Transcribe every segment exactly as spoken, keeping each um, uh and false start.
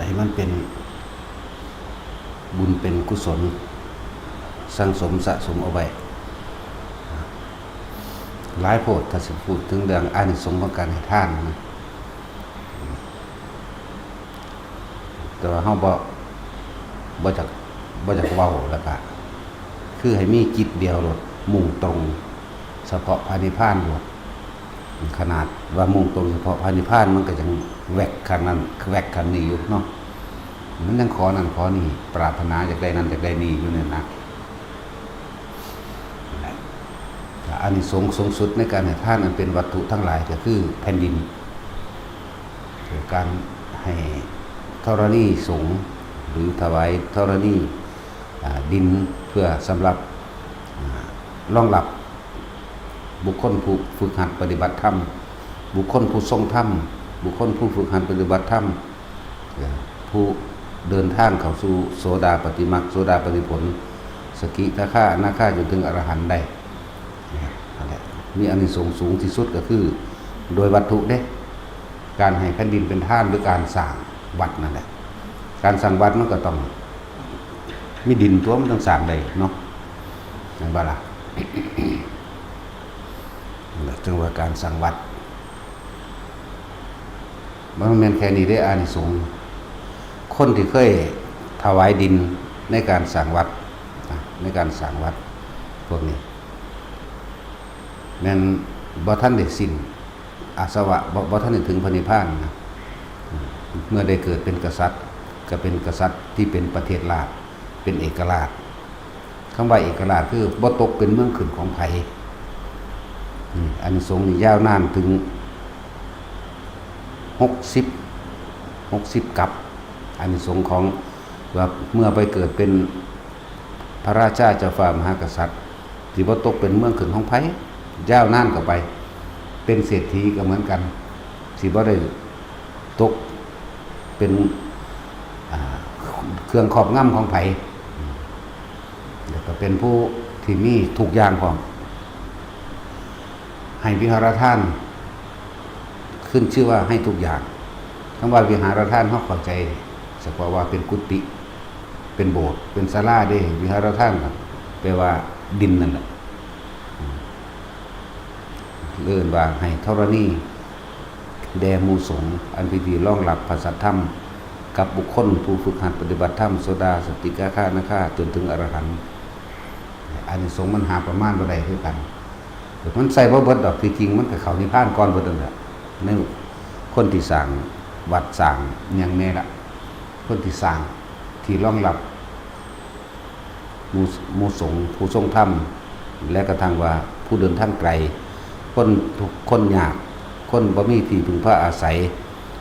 ให้มันเป็นบุญเป็นกุศล สั่งสมสะสมเอาไว้ หลายโพดถ้าสิพูดถึงเรื่องอานิสงส์ของการให้ทานนะ แต่ว่าเฮาบ่ บ่จัก บ่จักเว้า แล้วก็คือให้มีจิตเดียวโลด มุ่งตรงเฉพาะพระนิพพานโลด ขนาดว่ามุ่งตรงเฉพาะพระนิพพานมันก็ยังแวกคันนั้นแวกคันนี้อยู่เนาะ มันยังขอนั่นขอนี่ ปรารถนาอยากได้นั่นอยากได้นี่อยู่เนี่ยนะ อานิสงส์สูงสุดในการให้ทานอันเป็นวัตถุทั้งหลายก็คือแผ่นดิน คือการให้ธรณีสงฆ์ หรือถวายธรณี อ่า ดินเพื่อสำหรับ อ่า รองรับบุคคลผู้ฝึกหัดปฏิบัติธรรม บุคคลผู้ทรงธรรม บุคคลผู้ฝึกหัดปฏิบัติธรรม ผู้เดินทางเข้าสู่โสดาปัตติมรรค โสดาปัตติผล สกิทาคา อนาคา จนถึงอรหันต์ได้ นั่นแหละ มีอานิสงส์สูงที่สุดก็คือโดยวัตถุเด้ การให้แผ่นดินเป็นทานหรือการสร้างวัดนั่นแหละ การสร้างวัดมันก็ต้องมีดินตัวมันต้องสร้างได้เนาะ แม่นบ่ล่ะ นั่นแหละจึงว่าการสร้างวัด มันแม่นแค่นี้ได้อานิสงส์ คนที่เคยถวายดินในการสร้างวัดนะ ในการสร้างวัดพวกนี้ แม่นบ่ทันได้สิ้นอาสวะ บ่ บ่ทันได้ถึงพระนิพพานนะ เมื่อได้เกิดเป็นกษัตริย์ ก็เป็นกษัตริย์ที่เป็นประเทศราช เป็นเอกราช คำว่าเอกราชคือบ่ตกเป็นเมืองขึ้นของไผ นี่อานิสงส์นี่ยาวนานถึงหกสิบ หกสิบกัป อานิสงส์ของว่าเมื่อไปเกิดเป็นพระราชาเจ้าฟ้ามหากษัตริย์ ที่บ่ตกเป็นเมืองขึ้นของไผ ยาวนานเข้าไป เป็นเศรษฐีก็เหมือนกัน สิบ่ได้ตกเป็น อ่า เครื่องครอบงำของไผ แล้วก็เป็นผู้ที่มีทุกอย่างพร้อม ให้วิหารทาน ขึ้นชื่อว่าให้ทุกอย่าง คำว่าวิหารทานเฮาเข้าใจเฉพาะว่าเป็นกุฏิ เป็นโบสถ์ เป็นศาลาเด้ วิหารทานน่ะแปลว่าดินนั่นแหละ เอิ้นว่าให้ธรณี แด่หมู่สงฆ์ อันเป็นที่รองรับพระสัทธรรม กับบุคคลผู้ฝึกหัดปฏิบัติธรรม โสดา สกิทาคา อนาคา จนถึงอรหันต์ อานิสงส์มันหาประมาณบ่ได้คือกัน มันใส่บ่เบิดดอก ที่จริงมันก็เข้านิพพานก่อนเบิดนั่นแหละ ในคนที่สร้างวัดสร้างหยังแน่ละ คนที่สร้างที่รองรับ หมู่ หมู่สงฆ์ผู้ทรงธรรม และกระทั่งว่าผู้เดินทางไกล คนทุกข์คนยาก คนบ่มีที่พึ่งพาอาศัย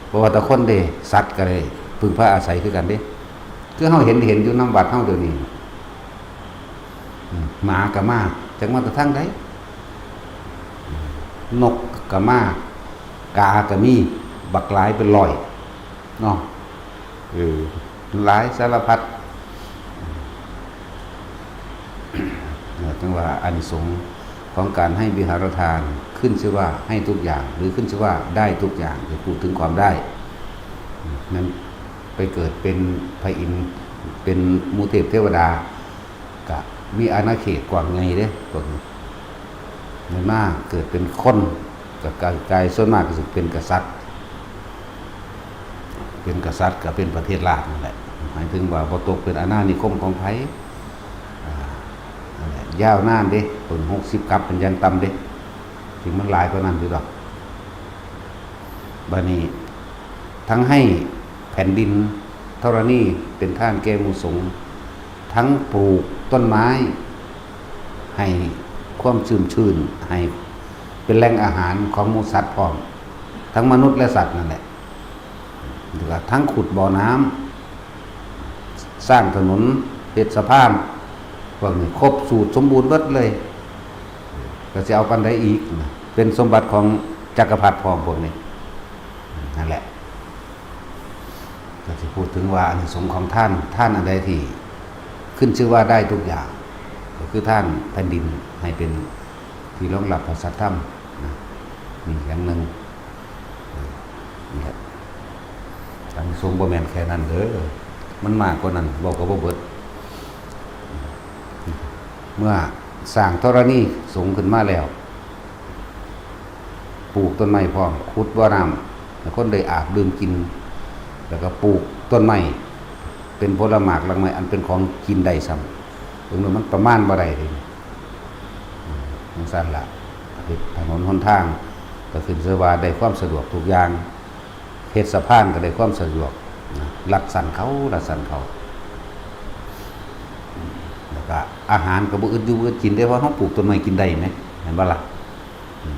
บ่ว่าแต่คนเด้ สัตว์ก็ได้พึ่งพาอาศัยคือกันเด้ คือเฮาเห็น เห็นอยู่นำวัดเฮาเดี๋ยวนี้ อืม หมาก็มา จักมาแต่ทางใด นกก็มา กาก็มี บักหลายเป็นร้อย เนาะ เออ หลายสารพัด เออ จังว่าอานิสงส์ของการให้วิหารทาน ขึ้นชื่อว่าให้ทุกอย่าง หรือขึ้นชื่อว่าได้ทุกอย่าง คือพูดถึงความได้ นั้นไปเกิดเป็นพระอินทร์ เป็นหมู่เทพเทวดา ก็มีอาณาเขตกว้างใหญ่เด้ พวกนี้ มันมาเกิดเป็นคน ก็กลาย กลายส่วนมากก็สิเป็นกษัตริย์ เป็นกษัตริย์ก็เป็นประเทศราชนั่นแหละ หมายถึงว่าบ่ตกเป็นอาณานิคมของไผ อ่า นั่นแหละ ยาวนานเด้ เพิ่นหกสิบกัปเป็นอย่างต่ำเด้ ถึงมันหลายกว่านั้นอยู่ดอก บัดนี้ ทั้งให้แผ่นดินธรณีเป็นทานแก่หมู่สงฆ์ ทั้งปลูกต้นไม้ ให้ความชุ่มชื่น ให้เป็นแหล่งอาหารของหมู่สัตว์พร้อม ทั้งมนุษย์และสัตว์นั่นแหละ แล้วก็ทั้งขุดบ่อน้ำ สร้างถนน เฮ็ดสะพาน พวกนี้ครบสูตรสมบูรณ์เบิดเลย ก็สิเอาปานใดอีกนะ เป็นสมบัติของจักรพรรดิพร้อมพวกนี้ นั่นแหละ ก็สิพูดถึงว่าอานิสงส์ของทาน ทานอันใดที่ขึ้นชื่อว่าได้ทุกอย่าง ก็คือทานแผ่นดินให้เป็นที่รองรับพระสัทธรรมนะ นี่อย่างหนึ่ง เออ นี่แหละ อานิสงส์บ่แม่นแค่นั้นเด้อ มันมากกว่านั้น เว้าก็บ่เบิด เมื่อสร้างธรณีสงฆ์ขึ้นมาแล้ว ปลูกต้นไม้พร้อม ขุดบ่อน้ำให้คนได้อาบดื่มกิน แล้วก็ปลูกต้นไม้ เป็นผลหมากรากไม้ อันเป็นของกินได้ซ้ำ เบิ่งดูมันประมาณบ่ได้เด้ อืม จั่งซั้นล่ะ เฮ็ดถนนหนทาง ก็ขึ้นชื่อว่าได้ความสะดวกทุกอย่าง เฮ็ดสะพานก็ได้ความสะดวกนะ ลัดสันเขา ลัดสันเขา แล้วก็อาหารก็บ่อึดอยู่บ่อึดกินเด้ เพราะเราปลูกต้นไม้กินได้แหม แม่นบ่ล่ะ อืม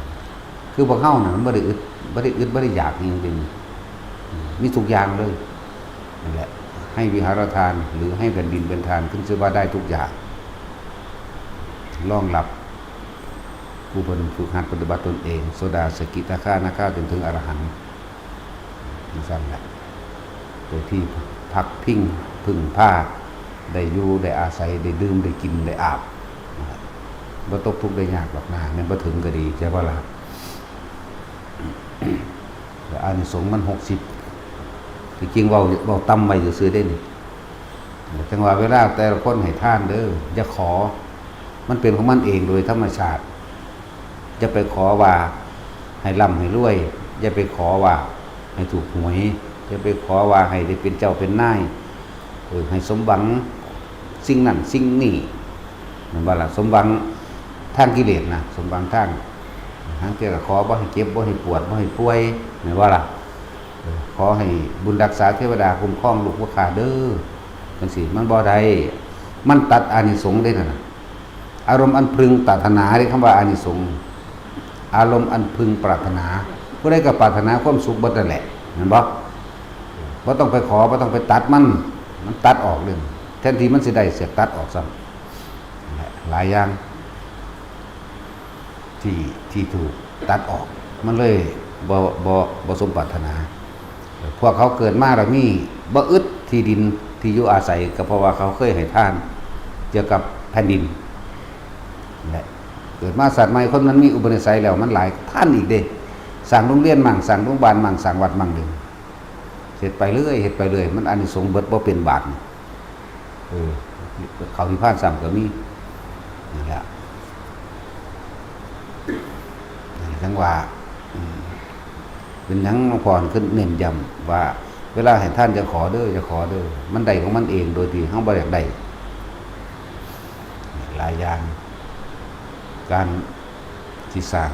คือพวกเราน่ะมันบ่ได้อึด บ่ได้อึด บ่ได้อยากอิหยังเด้ อืม มีทุกอย่างเลย นั่นแหละ ให้วิหารทาน หรือให้แผ่นดินเป็นทาน ขึ้นชื่อว่าได้ทุกอย่าง รองรับผู้เพิ่นฝึกหัดปฏิบัติตนเอง โสดา สกิทาคานาคา จนถึงอรหันต์ จั่งซั้นแหละ ตัวที่พักพิงพึ่งพา ได้อยู่ได้อาศัย ได้ดื่มได้กินได้อาบ นะครับ บ่ตกทุกข์ได้ยากดอกนา แม่นบ่ถึงก็ดี ใช่บ่ล่ะ แล้วอานิสงส์มันหกสิบ ที่จริงเว้า เว้าต่ำไว้ซื่อๆเด้นี่ จั่งว่าเวลาแต่ละคนให้ทานเด้อ อย่าขอ มันเป็นของมันเองโดยธรรมชาติ อย่าไปขอว่าให้ร่ำให้รวย อย่าไปขอว่าให้ถูกหวย อย่าไปขอว่าให้ได้เป็นเจ้าเป็นนาย เออ ให้สมหวังสิ่งนั้นสิ่งนี้ แม่นบ่ล่ะ สมหวังทางกิเลสนะ สมหวังทาง ทางเทื่อก็ขอบ่ให้เจ็บ บ่ให้ปวด บ่ให้ป่วย แม่นบ่ล่ะ เออ ขอให้บุญรักษาเทวดาคุ้มครองลูกลูกค้าเด้อ จั่งซี้ มันบ่ได้ มันตัดอานิสงส์เด้นั่นน่ะ อารมณ์อันพึงปรารถนาเด้ คำว่าอานิสงส์ อารมณ์อันพึงปรารถนา ผู้ใดก็ปรารถนาความสุขเบิดนั่นแหละ แม่นบ่ บ่ต้องไปขอ บ่ต้องไปตัดมัน มันตัดออกเลย แทนที่มันสิได้ เสียตัดออกซ้ำ นั่นแหละ หลายอย่าง ที่ ที่ถูกตัดออก มันเลยบ่ บ่ บ่สมปรารถนา พวกเขาเกิดมาแล้วมีบ่อึดที่ดินที่อยู่อาศัย ก็เพราะว่าเขาเคยให้ทานเกี่ยวกับแผ่นดิน และเกิดมาชาติใหม่ คนมันมีอุปนิสัยแล้ว มันหลายทานอีกเด้ สร้างโรงเรียนมั่ง สร้างโรงพยาบาลมั่ง สร้างวัดมั่งเด้ เฮ็ดไปเรื่อย เฮ็ดไปเรื่อย มันอานิสงส์เบิดบ่เป็นบาทนี่ เออ เข้านิพพานซ้ำก็มี นั่นแหละ จั่งว่า อืม เป็นหยังหลวงพ่อขึ้นเน้นย้ำว่า เวลาให้ทานอย่าขอเด้อ อย่าขอเด้อ มันได้ของมันเองโดยที่เราบ่อยากได้ หลายอย่าง การสิสร้าง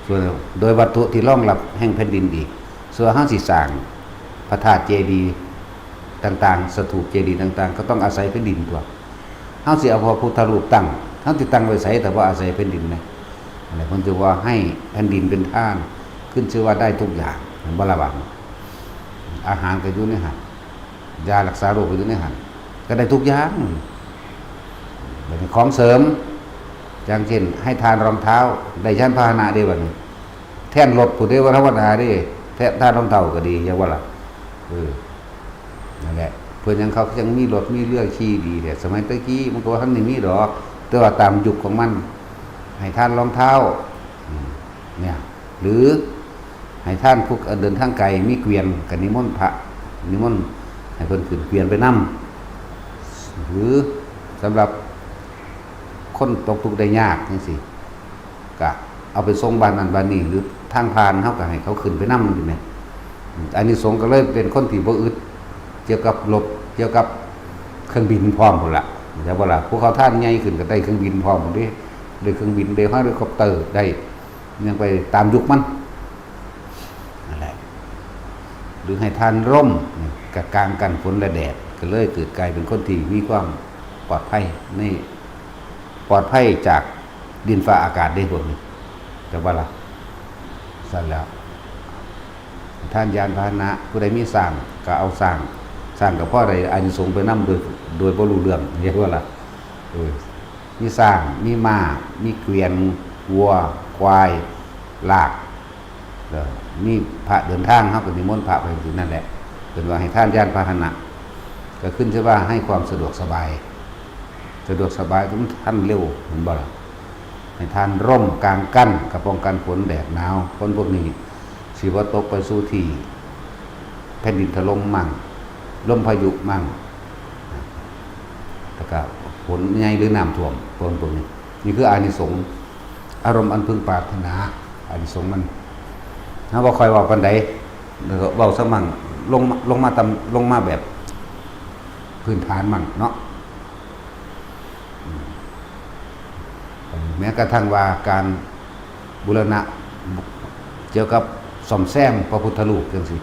ส่วนโดยวัตถุที่รองรับแห่งแผ่นดินอีก ส่วนเราสิสร้างพระธาตุเจดีย์ต่างๆ สถูปเจดีย์ต่างๆ ก็ต้องอาศัยแผ่นดินตัว เราสิเอาพระพุทธรูปตั้ง เราสิตั้งไว้ไสถ้าบ่อาศัยแผ่นดินนะ อันนี้เพิ่นจึงว่าให้แผ่นดินเป็นทาน ขึ้นชื่อว่าได้ทุกอย่าง แม่นบ่ล่ะบาดนี้ อาหารก็อยู่ในหั่น ยารักษาโรคก็อยู่ในหั่น ก็ได้ทุกอย่าง บัดนี้ของเสริม อย่างเช่น ให้ทานรองเท้า ได้ยานพาหนะเด้บัดนี้ แทนรถพุ้นเด้ บ่ธรรมดาเด้ แทนทานรองเท้าก็ดี จั่งว่าล่ะ เออ นั่นแหละ เพิ่นจั่ง เขาจั่งมีรถมีเรือขี่ดีแท้ สมัยแต่กี้มันก็บ่ทันได้มีดอก แต่ว่าตามยุคของมัน ให้ทานรองเท้า อืม เนี่ย หรือให้ทานผู้เดินทางไกล มีเกวียน ก็นิมนต์พระ นิมนต์ให้เพิ่นขึ้นเกวียนไปนำ หรือสำหรับคนตกทุกข์ได้ยากจั่งซี้ ก็เอาไปส่งบ้านนั้นบ้านนี้ หรือทางผ่าน เฮาก็ให้เขาขึ้นไปนำ จั่งซี้แหม อานิสงส์ก็เลยเป็นคนที่บ่อึด เกี่ยวกับรถ เกี่ยวกับเครื่องบินพร้อมพุ้นล่ะ จั่งว่าล่ะ ผู้เขาทานใหญ่ขึ้นก็ได้เครื่องบินพร้อมพุ้นเด้ ได้เครื่องบิน ได้เฮลิคอปเตอร์ ได้หยังไปตามยุคมัน นั่นแหละ หรือให้ทานร่ม นี่ก็กางกันฝนและแดด ก็เลยเกิดกลายเป็นคนที่มีความปลอดภัยใน ปลอดภัยจากดินฟ้าอากาศเด้พวกนี้ จั่งว่าล่ะ ซั้นแล้ว ทานยานพาหนะ ผู้ใดมีช้างก็เอาช้าง ช้างก็พอได้อานิสงส์ไปนำโดย โดยบ่รู้เรื่อง จั่งว่าล่ะ เออ มีช้าง มีม้า มีเกวียน วัว ควาย ลาก เออ มีพระเดินทาง เฮาก็นิมนต์พระไปจั่งซี้นั่นแหละ เพิ่นว่าให้ทานยานพาหนะ ก็ขึ้นชื่อว่าให้ความสะดวกสบาย สะดวกสบาย มันทันเร็ว แม่นบ่ล่ะ ให้ทานร่มกางกั้น ก็ป้องกันฝนแดดหนาว คนพวกนี้สิบ่ตกไปสู่ที่ ผ่นดินถล่มมั่ง ลมพายุมั่ง แล้วก็ฝนใหญ่หรือน้ำท่วม พวกพวกนี้ นี่คืออานิสงส์ อารมณ์อันพึงปรารถนา อานิสงส์มัน เฮาบ่ค่อยเว้าปานใด แล้วก็เว้าซะมั่ง ลงมา ลงมาตำ ลงมาแบบพื้นฐานมั่งเนาะ อืม แม้กระทั่งว่าการบูรณะ เกี่ยวกับซ่อมแซมพระพุทธรูปจังซี้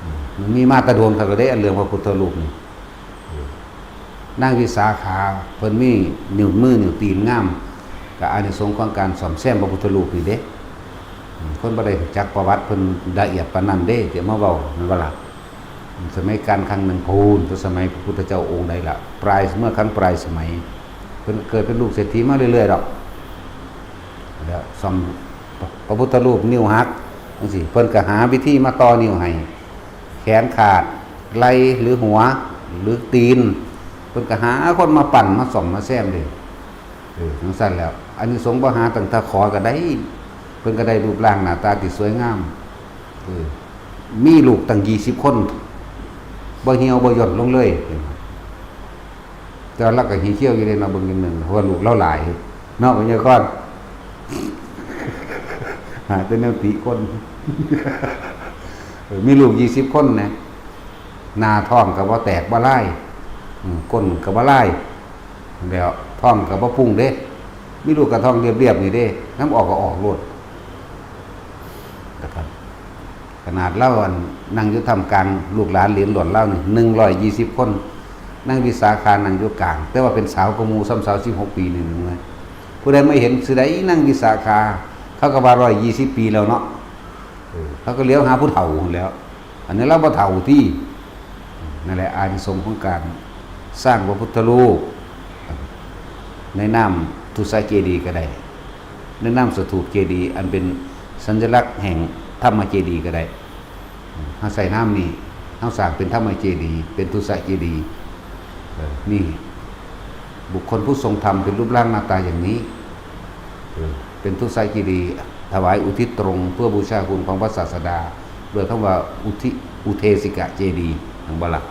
อืม มันมีมาแต่โดนคักแล้วเด้ อันเรื่องพระพุทธรูปนี่ นางวิสาขาเพิ่นมีนิ้วมือนิ้วตีนงาม ก็อานิสงส์ของการซ่อมแซมพระพุทธรูปนี่เด้ อืม คนบ่ได้รู้จักประวัติเพิ่นละเอียดปานนั้นเด้ จะมาเว้าแม่นบ่ล่ะ สมัยกาลครั้งหนึ่งพู้น แต่สมัยพระพุทธเจ้าองค์ใดล่ะ ปลาย เมื่อครั้งปลายสมัย เพิ่นเกิดเป็นลูกเศรษฐีมาเรื่อยๆดอก แล้วซ่อมพระพุทธรูปนิ้วหักจังซี้ เพิ่นก็หาวิธีมาต่อนิ้วให้ แขนขาด ไหล่หรือหัว หรือตีน เพิ่นก็หาคนมาปั้นมาซ่อมมาแซมเด้ เออ จังซั่นแล้ว อานิสงส์บ่หาตั้งแต่ขอก็ได้ เพิ่นก็ได้รูปร่างหน้าตาที่สวยงาม เออ มีลูกตั้งยี่สิบคน บ่เหี่ยวบ่ย่นลงเลย แต่ว่าเราก็เหี่ยวๆอยู่เด้เนาะ เบิ่งจั่งหนึ่ง เพราะว่าลูกเราหลายเนาะ พญากร หาแต่แนวติคน เออ มีลูกยี่สิบคนนะ หน้าท้องก็บ่แตกบ่ลาย อืม ก้นก็บ่ลาย แล้วท้องก็บ่พุงเด้ มีลูกก็ท้องเรียบๆนี่เด้ นำออกก็ออกโลด นะครับ ขนาดลาวนั่งอยู่ท่ามกลางลูกหลานเหลนหลนลาวนี่ หนึ่งร้อยยี่สิบคน นางวิสาขานั่งอยู่กลาง แต่ว่าเป็นสาวกว่าหมู่ ส่ำสาวสิบหกปีนี่หนึ่งเลย ผู้ใดมาเห็นสิได้นางวิสาขา เขาก็ว่าร้อยยี่สิบปีแล้วเนาะ เออ เขาก็เหลียวหาผู้เฒ่าหั้นแหล้ว อันนี้ลาวบ่เฒ่าติ นั่นแหละอานิสงส์ของการสร้างพระพุทธรูป ในนามทุสเจดีย์ก็ได้ ในนามสถูปเจดีย์ อันเป็นสัญลักษณ์แห่งธรรมเจดีย์ก็ได้ เฮาใส่นามนี้ เฮาสร้างเป็นธรรมเจดีย์ เป็นทุสเจดีย์ เออ นี่ บุคคลผู้ทรงธรรมเป็นรูปร่างหน้าตาอย่างนี้ เออ เป็นทุสเจดีย์ ถวายอุทิศตรงเพื่อบูชาคุณของพระศาสดา โดยคำว่าอุทิ อุเทสิกะเจดีย์ แม่นบ่ล่ะ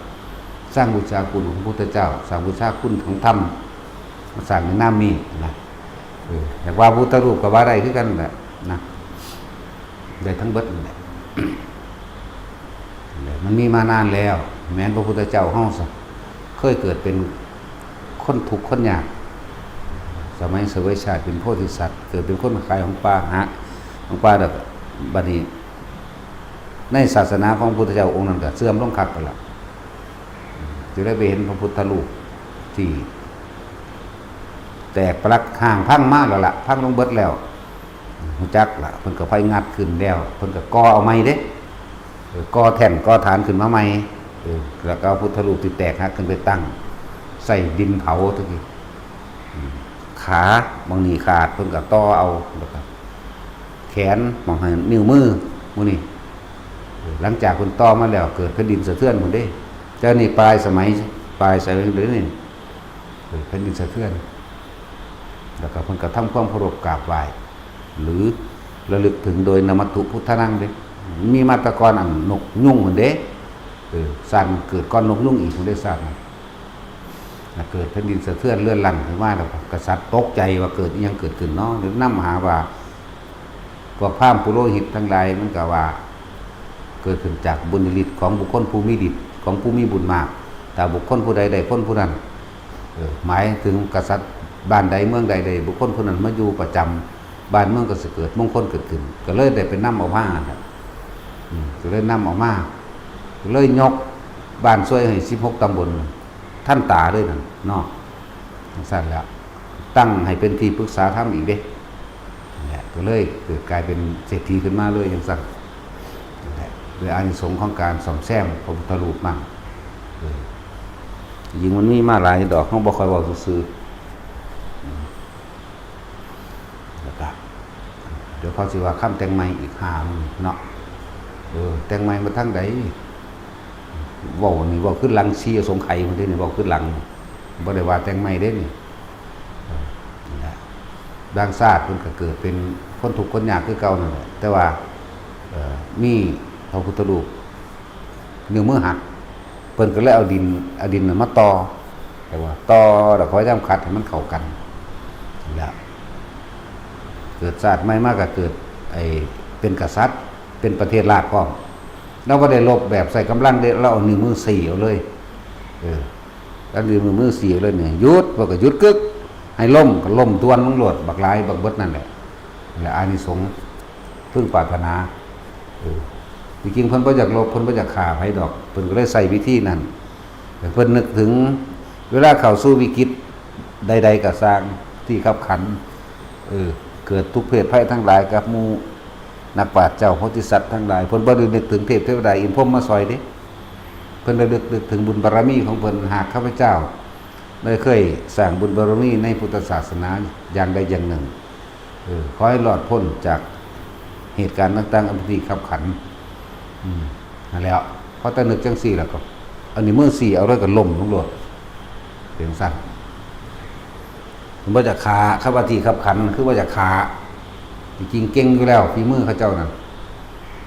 สร้างบูชาคุณของพระพุทธเจ้า สร้างบูชาคุณของธรรม มาสร้างในนามนี้นะ เออ อยากว่าพุทธรูปก็ว่าได้คือกันแหละนะ ได้ทั้งเบิดนั่นแหละ มันมีมานานแล้ว แม้นพระพุทธเจ้าเฮาซะ เคยเกิดเป็นคนทุกข์คนยาก สมัยเสวยชาติเป็นโพธิสัตว์ เกิดเป็นคนขายของป่า หาของป่า แล้วก็บัดนี้ ในศาสนาของพระพุทธเจ้าองค์นั้นก็เสื่อมลงคักไปละ จะได้ไปเห็นพระพุทธรูปที่แตกปรักหักพังมาแล้วล่ะ พังลงเบิดแล้ว ฮู้จักล่ะ เพิ่นก็ไปงัดขึ้นแล้ว เพิ่นก็ก่อเอาใหม่เด้ เออ ก่อแท่นก่อฐานขึ้นมาใหม่ เออ แล้วก็เอาพุทธรูปที่แตกหักขึ้นไปตั้ง ใส่ดินเผาตะกี้ อืม ขาหม่องนี้ขาด เพิ่นก็ต่อเอา แล้วก็แขนหม่องหั้น นิ้วมือ หมู่นี้ เออ หลังจากเพิ่นต่อมาแล้ว เกิดแผ่นดินสะเทือนหมดเด้ เจ้านี่ปลายสมัย ปลายสมัยเด้นี่ เออ แผ่นดินสะเทือน แล้วก็เพิ่นก็ทำความเคารพกราบไหว้ หรือระลึกถึงโดยนมัตถุพุทธานังเด้ มีมาแต่ก่อนอันนกยูงหมดเด้ เออ ชาติเกิดก่อนนกยูงอีกหมดเด้ ชาตินั้น นะ เกิดแผ่นดินสะเทือนเรือนลั่นขึ้นมา แล้วกษัตริย์ตกใจว่าเกิดอิหยังเกิดขึ้นเนาะ หรือนำหาว่า พวกพราหมณ์ปุโรหิตทั้งหลายมันก็ว่า เกิดขึ้นจากบุญญาฤทธิ์ของบุคคลผู้มีฤทธิ์ ของผู้มีบุญมาก ถ้าบุคคลผู้ใดได้คนผู้นั้น เออ หมายถึงกษัตริย์บ้านใดเมืองใดได้บุคคลผู้นั้นมาอยู่ประจำ บ้านเมืองก็สิเกิดมงคลเกิดขึ้น ก็เลยได้ไปนำเอามาหั่นล่ะ อืม ก็เลยนำเอามา ก็เลยยกบ้านซวยให้สิบหกตำบล ทันตาเลยนั่นเนาะ จังซั่นแล้ว ตั้งให้เป็นที่ปรึกษาธรรมอีกเด้ นั่นแหละ ก็เลยเกิดกลายเป็นเศรษฐีขึ้นมาเลยจังซั่น นั่นแหละ โดยอานิสงส์ของการซ่อมแซมพระพุทธรูปมั่ง เออ ยิ่งมันมีมาหลายดอก เฮาบ่ค่อยเว้าซื่อๆ อืม แล้วก็ เดี๋ยวเขาสิว่าคำแต่งใหม่อีกห้ามื้อเนาะ เออ แต่งใหม่มาทางใด เว้านี่เว้าคือหลังสี่อสงไขยหมดเด้นี่ เว้าคือหลัง บ่ได้ว่าแต่งใหม่เด้นี่ เออ นั่นแหละ บางชาติเพิ่นก็เกิดเป็นคนทุกข์คนยากคือเก่านั่นแหละ แต่ว่า เอ่อ มีพระพุทธรูป นิ้วมือหัก เพิ่นก็เลยเอาดิน เอาดินน่ะมาต่อ แต่ว่าต่อแล้วพยายามขัดให้มันเข้ากัน แล้ว เกิดชาติใหม่มาก็เกิด ไอ้ เป็นกษัตริย์ เป็นประเทศราชพร้อม เราบ่ได้ลบแบบใช้กำลังเด้ เราเอานิ้วมือสีเอาเลย เออ แล้วนิ้วมือสีเอาเลยเนี่ย หยุด เพิ่นก็หยุดกึก ให้ล้มก็ล้มทวนลงโลด บักหลายบักเบิดนั่นแหละ และอานิสงส์ พึงปรารถนา เออ ที่จริงเพิ่นบ่อยากลบ เพิ่นบ่อยากฆ่าไผดอก เพิ่นก็เลยใช้วิธีนั้น แต่เพิ่นนึกถึง เวลาเข้าสู่วิกฤตใดๆก็ซ่าง ที่คับขัน เออ เกิดทุกข์เพศภัยทั้งหลายกับหมู่นักปราชญ์เจ้าโพธิสัตว์ทั้งหลาย เพิ่นบ่ได้นึกถึงเทพเทวดาอินทร์พรหมมาซอยเด้ เพิ่นได้นึก นึกถึงบุญบารมีของเพิ่น หากข้าพเจ้าได้เคยสร้างบุญบารมีในพุทธศาสนาอย่างใดอย่างหนึ่ง เออ ขอให้รอดพ้นจากเหตุการณ์ต่างๆ อันเป็นที่คับขัน อืม นั่นแหละ พอแต่นึกจังซี่แล้วก็ เอานิ้วมือสีเอาเลยก็ล้มลงโลด เป็นจั่งซั้น มันบ่อยากฆ่า คับว่าที่คับขัน คือบ่อยากฆ่า ที่จริงเก่งอยู่แล้ว ฝีมือเขาเจ้านั่น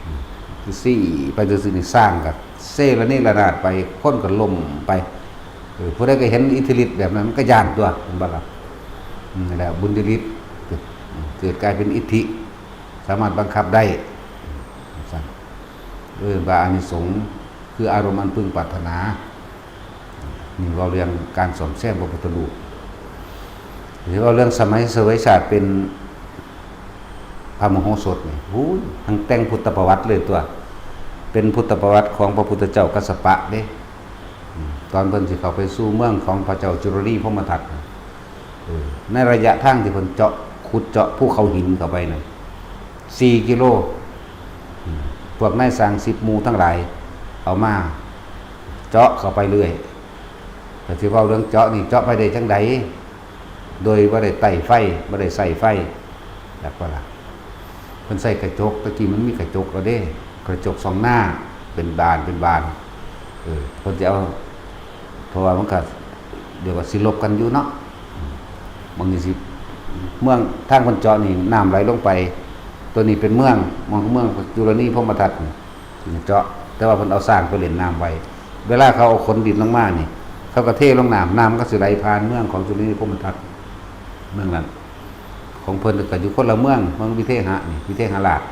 อืม คือสีไปซื่อๆนี่ ซ่างก็เซระเนระนาดไป คนก็ล้มไป เออ ผู้ใดก็เห็นอิทธิฤทธิ์แบบนั้น มันก็ย้านตั๊ว เห็นบ่ล่ะ อืม นั่นแหละ บุญยฤทธิ์ เกิด เกิดกลายเป็นอิทธิ สามารถบังคับได้ อืม ซั่น เออ ว่าอานิสงส์ คืออารมณ์อันพึงปรารถนา นี่เว้าเรื่องการซ่อมแซมพระพุทธรูป หรือเว้าเรื่องสมัยเสวยชาติเป็นพระมโหสถนี่ หูย ทั้งแต่งพุทธประวัติเลยตั๊ว เป็นพุทธประวัติของพระพุทธเจ้ากัสสปะเด้ อืม ตอนเพิ่นสิเข้าไปสู่เมืองของพระเจ้าจุลนีพรหมทัตน่ะ เออ ในระยะทางที่เพิ่นเจาะ ขุดเจาะภูเขาหินเข้าไปนั่น สี่กิโล อืม พวกนายซ่างสิบหมู่ทั้งหลาย เอามาเจาะเข้าไปเรื่อย แต่ที่เว้าเรื่องเจาะนี่ เจาะไปได้จั่งใด โดยบ่ได้ไต้ไฟ บ่ได้ใช้ไฟ จักบ่ล่ะ เพิ่นใช้กระจก แต่กี้มันมีกระจกแล้วเด้ กระจกส่องหน้า เป็นบาน เป็นบาน เออ เพิ่นสิเอา เพราะว่ามันก็ เดี๋ยวก็สิลบกันอยู่เนาะ อืม บางทีสิ เมือง ทางเพิ่นเจาะนี่น้ำไหลลงไป ตัวนี้เป็นเมือง เมือง เมืองจุลนีพรหมทัตนี่ เจาะ แต่ว่าเพิ่นเอาซ่างไปเล่นน้ำไว้ เวลาเขาเอาขนดินลงมานี่ เขาก็เทลงน้ำ น้ำก็สิไหลผ่านเมืองของจุลนีพรหมทัต เมืองนั้น ของเพิ่นก็อยู่คนละเมือง เมืองวิเทหะนี่ วิเทหราช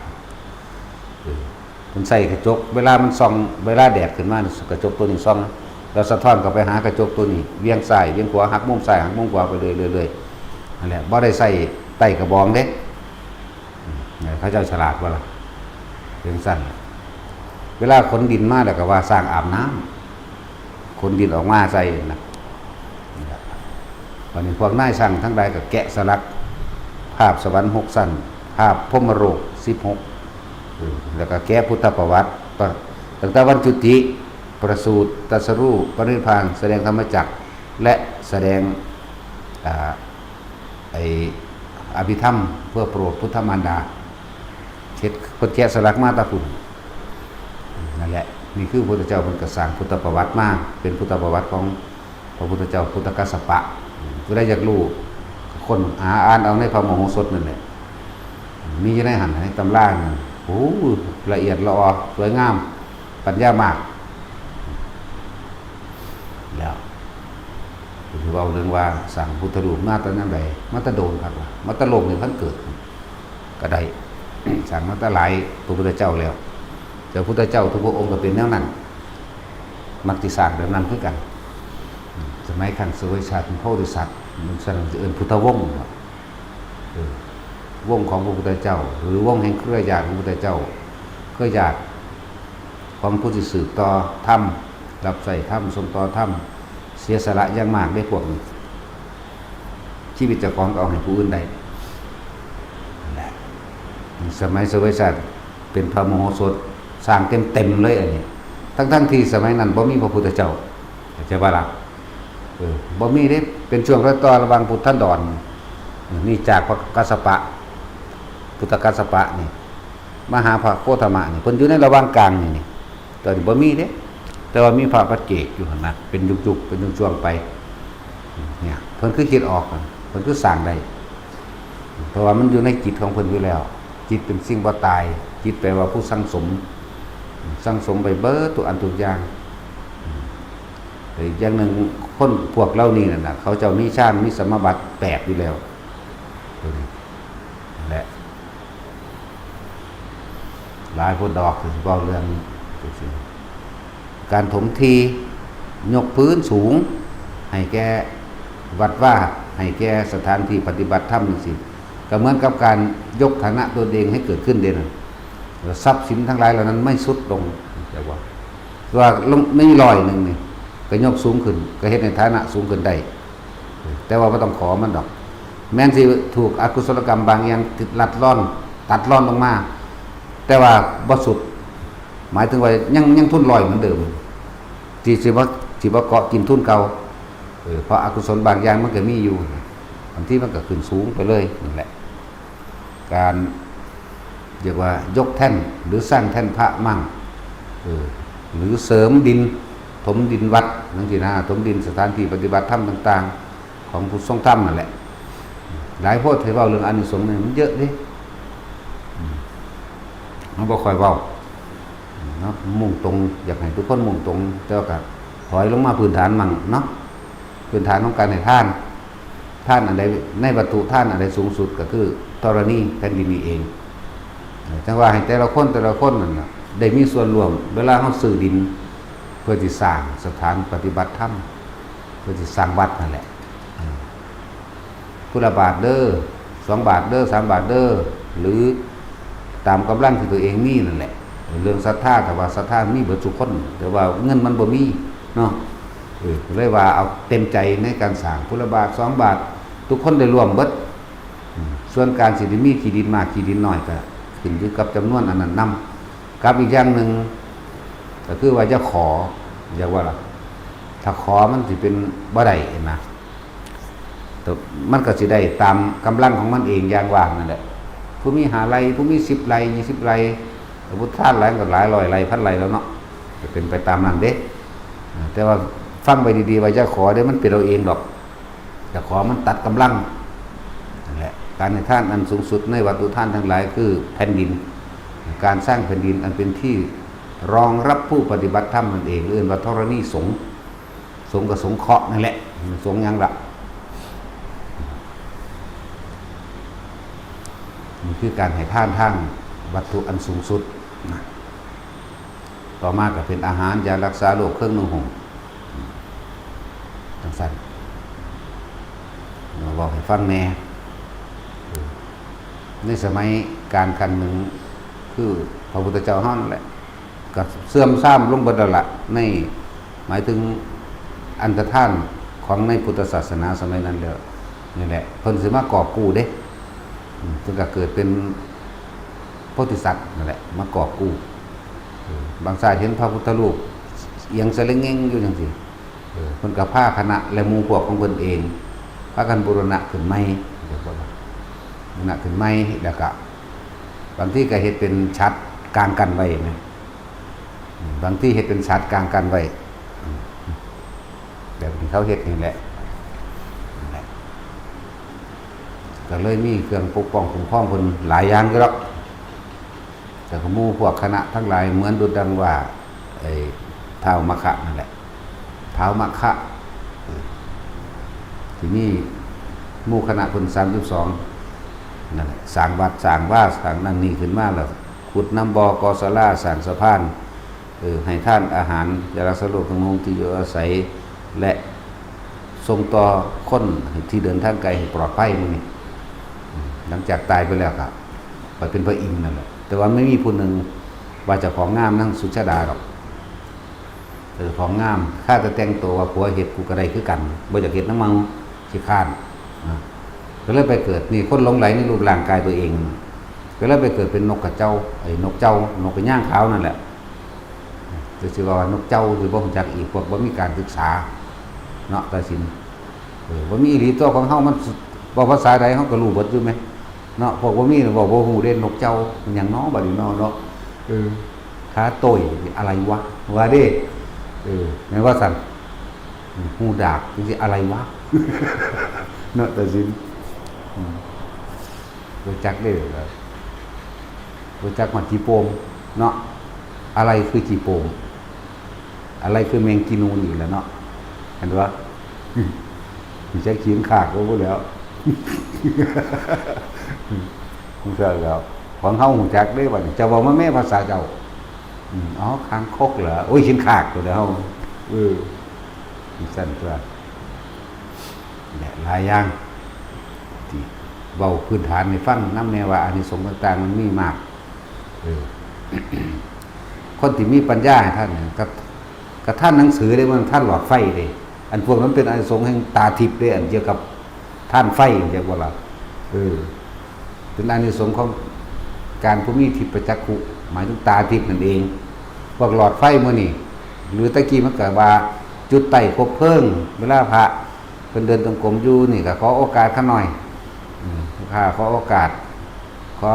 เออ เพิ่นใช้กระจก เวลามันส่อง เวลาแดดขึ้นมานี่ กระจกตัวนี้ส่อง แล้วสะท้อนเข้าไปหากระจกตัวนี้ เวียงซ้าย เวียงขวา หักมุมซ้าย หักมุมขวาไปเรื่อยๆ นั่นแหละ บ่ได้ใช้ไต้กระบองเด้ อืม เขาเจ้าฉลาดบ่ล่ะ เป็นจั่งซั้น เวลาขนดินมาแล้วก็ว่าซ่างอาบน้ำ ขนดินออกมาใส่นะ นี่ล่ะ บัดนี้พวกนายซ่างทั้งหลายก็แกะสลักภาพสวรรค์หกชั้น ภาพพรหมโลกสิบหก เออ แล้วก็แกะพุทธประวัติ ตั้งแต่วันจุติ ประสูติ ตรัสรู้ ปรินิพพาน แสดงธรรมจักร และแสดง อ่า ไอ้อภิธรรมเพื่อโปรดพุทธมารดา เฮ็ด เพิ่นแกะสลักมาแต่พุ้น นั่นแหละ นี่คือพระพุทธเจ้าเพิ่นก็สร้างพุทธประวัติมา เป็นพุทธประวัติของพระพุทธเจ้าพุทธกัสสปะ ผู้ใดอยากรู้ ค้นหาอ่านเอาในพระมโหสถนั่นแหละ มีอยู่ในหั้น ในตำรานั่น โอ้ ละเอียดละออ สวยงาม ปัญญามาก แล้ว คือเว้าเรื่องว่าสร้างพุทธรูปมาแต่ยามใด มาแต่โดนคักล่ะ มาแต่โลกนี้ทันเกิด ก็ได้ สร้างมาแต่หลายพระพุทธเจ้าแล้ว แต่พุทธเจ้าทุกพระองค์ก็เป็นแนวนั้น มักสิสร้างแบบนั้นคือกัน สมัยครั้งเสวยชาติเป็นพระโพธิสัตว์ มันสร้างเอิ้นพุทธวงศ์ เออ วงของพระพุทธเจ้า หรือวงแห่งเครือญาติของพระพุทธเจ้า เครือญาติของผู้ที่สืบต่อธรรม รับใช้ธรรม ส่งต่อธรรม เสียสละอย่างมากได้พวกนี้ ชีวิตเจ้าของก็เอาให้ผู้อื่นได้ นั่นแหละ สมัยเสวยชาติเป็นพระมโหสถ สร้างเต็มๆเลยอันนี้ ทั้งๆที่สมัยนั้นบ่มีพระพุทธเจ้า เข้าใจบ่ล่ะ เออ บ่มีเด้ เป็นช่วงรอยต่อระหว่างพุทธันดร นี่จากพระกัสสปะ พุทธกัสสปะนี่ มาหาพระโคตมะนี่ เพิ่นอยู่ในระหว่างกลางนี่ นี่ ตอนนี้บ่มีเด้ แต่ว่ามีพระปัจเจกอยู่หั่นนะ เป็นยุคๆ เป็นช่วงๆไป เนี่ย เพิ่นคือคิดออก เพิ่นคือสร้างได้ เพราะว่ามันอยู่ในจิตของเพิ่นอยู่แล้ว จิตเป็นสิ่งบ่ตาย จิตแปลว่าผู้สั่งสม สั่งสมไปเบิดทุกอันทุกอย่าง แต่อีกอย่างหนึ่ง คนพวกเหล่านี้นั่นน่ะ เขาเจ้ามีฌาน มีสมาบัติแปดอยู่แล้ว ตัวนี้แหละ หลายโพดดอก สิเว้าเรื่อง การถมที่ ยกพื้นสูง ให้แก่วัดวา ให้แก่สถานที่ปฏิบัติธรรมจั่งซี้ ก็เหมือนกับการยกฐานะตนเองให้เกิดขึ้นเด้นั่น ทรัพย์สินทั้งหลายเหล่านั้นไม่ทรุดลง แต่ว่า ว่าลง มีร้อยหนึ่งนี่ ก็ยกสูงขึ้น ก็เฮ็ดให้ฐานะสูงขึ้นได้ แต่ว่าบ่ต้องขอมันดอก แม้นสิถูกอกุศลกรรมบางอย่างลัดรอน ตัดรอนลงมา แต่ว่าบ่สุด หมายถึงว่ายัง ยังทุนร้อยเหมือนเดิม ที่สิบ่ สิบ่เกาะกินทุนเก่า เออ เพราะอกุศลบางอย่างมันก็มีอยู่ บางทีมันก็ขึ้นสูงไปเลย นั่นแหละ การเรียกว่ายกแท่น หรือสร้างแท่นพระมั่ง เออ หรือเสริมดิน ถมดินวัด จั่งซี้นะ ถมดินสถานที่ปฏิบัติธรรมต่างๆ ของผู้ทรงธรรมนั่นแหละ หลายโพด ให้เว้าเรื่องอานิสงส์นี่มันเยอะเด้ อืม เฮาบ่ค่อยเว้า เนาะ มุ่งตรง อยากให้ทุกคนมุ่งตรง แต่ว่าก็ถอยลงมาพื้นฐานมั่งเนาะ พื้นฐานของการให้ทาน ทานอันใด ในวัตถุทานอันใดสูงสุดก็คือธรณีแผ่นดินนี้เอง เออ จั่งว่าให้แต่ละคน แต่ละคนนั่นน่ะ ได้มีส่วนร่วม เวลาเฮาซื้อดิน เพื่อสิสร้างสถานปฏิบัติธรรม เพื่อสิสร้างวัดนั่นแหละ เออ ผู้ละบาทเด้อ สองบาทเด้อ สามบาทเด้อ หรือตามกำลังที่ตัวเองมีนั่นแหละ เรื่องศรัทธา ถ้าว่าศรัทธามีเบิดทุกคน แต่ว่าเงินมันบ่มีเนาะ เออ ก็เลยว่าเอาเต็มใจในการสร้าง ผู้ละบาท สองบาท ทุกคนได้ร่วมเบิด อืม ส่วนการสิได้มีขี้ดินมากขี้ดินน้อยก็ขึ้นอยู่กับจำนวนอันนั้นนำ กับอีกอย่างหนึ่ง ก็คือว่าอย่าขอ อย่าว่าล่ะ ถ้าขอมันสิเป็นบ่ได้นะ แต่มันก็สิได้ตามกำลังของมันเองอย่างว่านั่นแหละ ผู้มีห้าไร่ ผู้มีสิบไร่ ยี่สิบไร่ สมมุติทานหลายก็หลายร้อยไร่ พันไร่แล้วเนาะ ก็เป็นไปตามนั้นเด้ แต่ว่าฟังไว้ดีๆ ว่าอย่าขอเด้ มันเป็นเอาเองดอก อย่าขอมันตัดกำลัง นั่นแหละ การให้ทานอันสูงสุดในวัตถุทานทั้งหลายคือแผ่นดิน การสร้างแผ่นดินอันเป็นที่รองรับผู้ปฏิบัติธรรมนั่นเอง เรียกว่าธรณีสงฆ์ สงฆ์ก็สงเคราะห์นั่นแหละ มันสงฆ์หยังล่ะ นี่คือการให้ทานทางวัตถุอันสูงสุดนะ ต่อมาก็เป็นอาหาร ยารักษาโรค เครื่องนุ่งห่ม จั่งซั้น มาเว้าให้ฟังแหน่ เออ ในสมัยกาลครั้งหนึ่ง คือพระพุทธเจ้าเฮานั่นแหละ ก็เสื่อมทรามลงเบิดแล้วล่ะ ใน หมายถึงอันตรธานของในพุทธศาสนาสมัยนั้นแล้ว นี่แหละ เพิ่นสิมากอบกู้เด้ อืม เพิ่นก็เกิดเป็นโพธิสัตว์นั่นแหละ มากอบกู้ เออ บางชาติเห็นพระพุทธรูปเอียงสะเล็งเง่งอยู่จั่งซี้ เออ เพิ่นก็พาคณะและหมู่พวกของเพิ่นเอง พากันบูรณะขึ้นใหม่ เดี๋ยวก่อนนะ บูรณะขึ้นใหม่ แล้วก็บางทีก็เฮ็ดเป็นฉัตรกางกั้นไว้นะ อืม บางทีเฮ็ดเป็นฉัตรกางกั้นไว้ อืม แบบที่เขาเฮ็ดนี่แหละ นั่นแหละ ก็เลยมีเครื่องปกป้องคุ้มครองเพิ่นหลายอย่างอยู่ดอก แต่ก็หมู่พวกคณะทั้งหลายเหมือนดุจดังว่า ไอ้ท้าวมัคคะนั่นแหละ ท้าวมัคคะ เออ ที่มีหมู่คณะเพิ่นสามสิบสอง นั่นแหละ สร้างวัด สร้างวา สร้างนั่นนี่ขึ้นมาแล้ว ขุดน้ำบ่อ ก่อศาลา สร้างสะพาน เออ ให้ทานอาหาร ยารักษาโรค เครื่องนุ่งห่ม ที่อยู่อาศัย และส่งต่อคนที่เดินทางไกลให้ปลอดภัยหมู่นี้ อืม หลังจากตายไปแล้วก็ไปเป็นพระอินทร์นั่นแหละ แต่ว่าไม่มีผู้หนึ่งว่าเจ้าของงามนางสุชาดาดอก เออ ของงาม ข้าแต่แต่งตัวว่าผัวเฮ็ดกูก็ได้คือกัน บ่อยากเฮ็ดนำมึง ขี้คร้าน นะ ก็เลยไปเกิด นี่คนหลงใหลในรูปร่างกายตัวเอง ก็เลยไปเกิดเป็นนกกระเจ้า ไอ้นกเจ้า นกกระย่างขาวนั่นแหละ จะสิว่านกเจ้าหรือบ่รู้จักอีก พวกบ่มีการศึกษา เนาะ ตัดสิน เออ บ่มีอีหลี ตัวของเฮามัน เว้าภาษาใดเฮาก็รู้เบิดอยู่แหม เนาะ พวกบ่มีน่ะเว้าบ่ฮู้เด้ นกเจ้า มันหยังน้อบัดนี้น้อเนาะ เออ ขาโต้ย อะไรวะ ว่าเด้ เออ แม่นว่าซั่น อืม ฮูดาก จั่งซี้ อะไรวะ เนาะ ตัดสิน อืม บ่จักเด้ บ่จักฮอดขี้โป่ง เนาะ อะไรคือขี้โป่ง อะไรคือแมงกีนูนอีกแล้วเนาะ เห็นปะ มีจักขีนขากก็พูดแล้ว ของเจ้าแล้ว ของเฮาหูจักได้บัดนี้ เจ้าเว้ามาแม่ภาษาเจ้า อืม อ๋อ คางคกเหรอ โอ้ย ขีนขากก็แล้ว เออ มีสั้นตัว และหลายอย่าง ที่เว้าพื้นฐานให้ฟังนำแน่ว่าอานิสงส์ต่างๆมันมีมาก เออ คนที่มีปัญญาให้ท่านเนี่ย กับ กับท่านหนังสือได้ มันท่านหลอดไฟเลย อันพวกนั้นเป็นอานิสงส์แห่งตาทิพย์เลย อันเกี่ยวกับท่านไฟ เรียกว่าละ เออ เป็นอานิสงส์ของการผู้มีทิพย์ประจักขุ หมายถึงตาทิพย์นั่นเอง พวกหลอดไฟมื้อนี่ หรือตะกี้มันก็ว่าจุดไต้คบเพลิง เวลาพระเป็นเดินจงกรมอยู่นี่ก็ขอโอกาสข้าหน่อย อืม ข้าขอโอกาส ขอ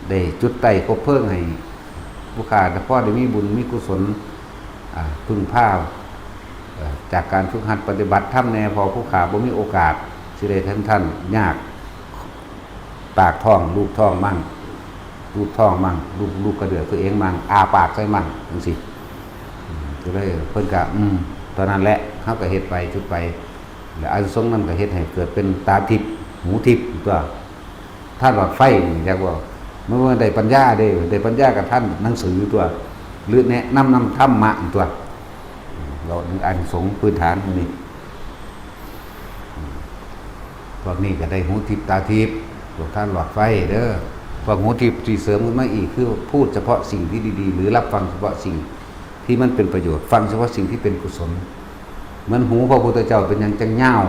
ได้จุดไต้คบเพลิงให้ ผู้ข้าแต่พ่อได้มีบุญมีกุศล อ่า พึ่งพา เอ่อ จากการฝึกหัดปฏิบัติธรรมแน่ พอผู้ข้าบ่มีโอกาส สิได้ทันท่านยาก ปากท้อง ลูบท้องมั่ง ลูบท้องมั่ง ลูบ ลูบกระเดื่องตัวเองมั่ง อ้าปากใส่มั่ง จังซี้ อืม ก็เลยเพิ่นก็ อืม ตอนนั้นแหละ เฮาก็เฮ็ดไป จุดไป แล้วอานิสงส์นั้นก็เฮ็ดให้เกิดเป็นตาทิพย์ หูทิพย์ตัว ท่านหลอดไฟนี่ จักว่า มันบ่ได้ปัญญาเด้ ได้ปัญญากับท่านหนังสือตัว หรือแนะนำนำธรรมะตัว อืม เราอานิสงส์พื้นฐานนี่ พวกนี้ก็ได้หูทิพย์ตาทิพย์ พวกท่านหลอดไฟเด้อ พวกหูทิพย์ที่เสริมขึ้นมาอีก คือพูดเฉพาะสิ่งที่ดีๆ หรือรับฟังเฉพาะสิ่งที่มันเป็นประโยชน์ ฟังเฉพาะสิ่งที่เป็นกุศล เหมือนหูพระพุทธเจ้าเป็นหยังจังยาว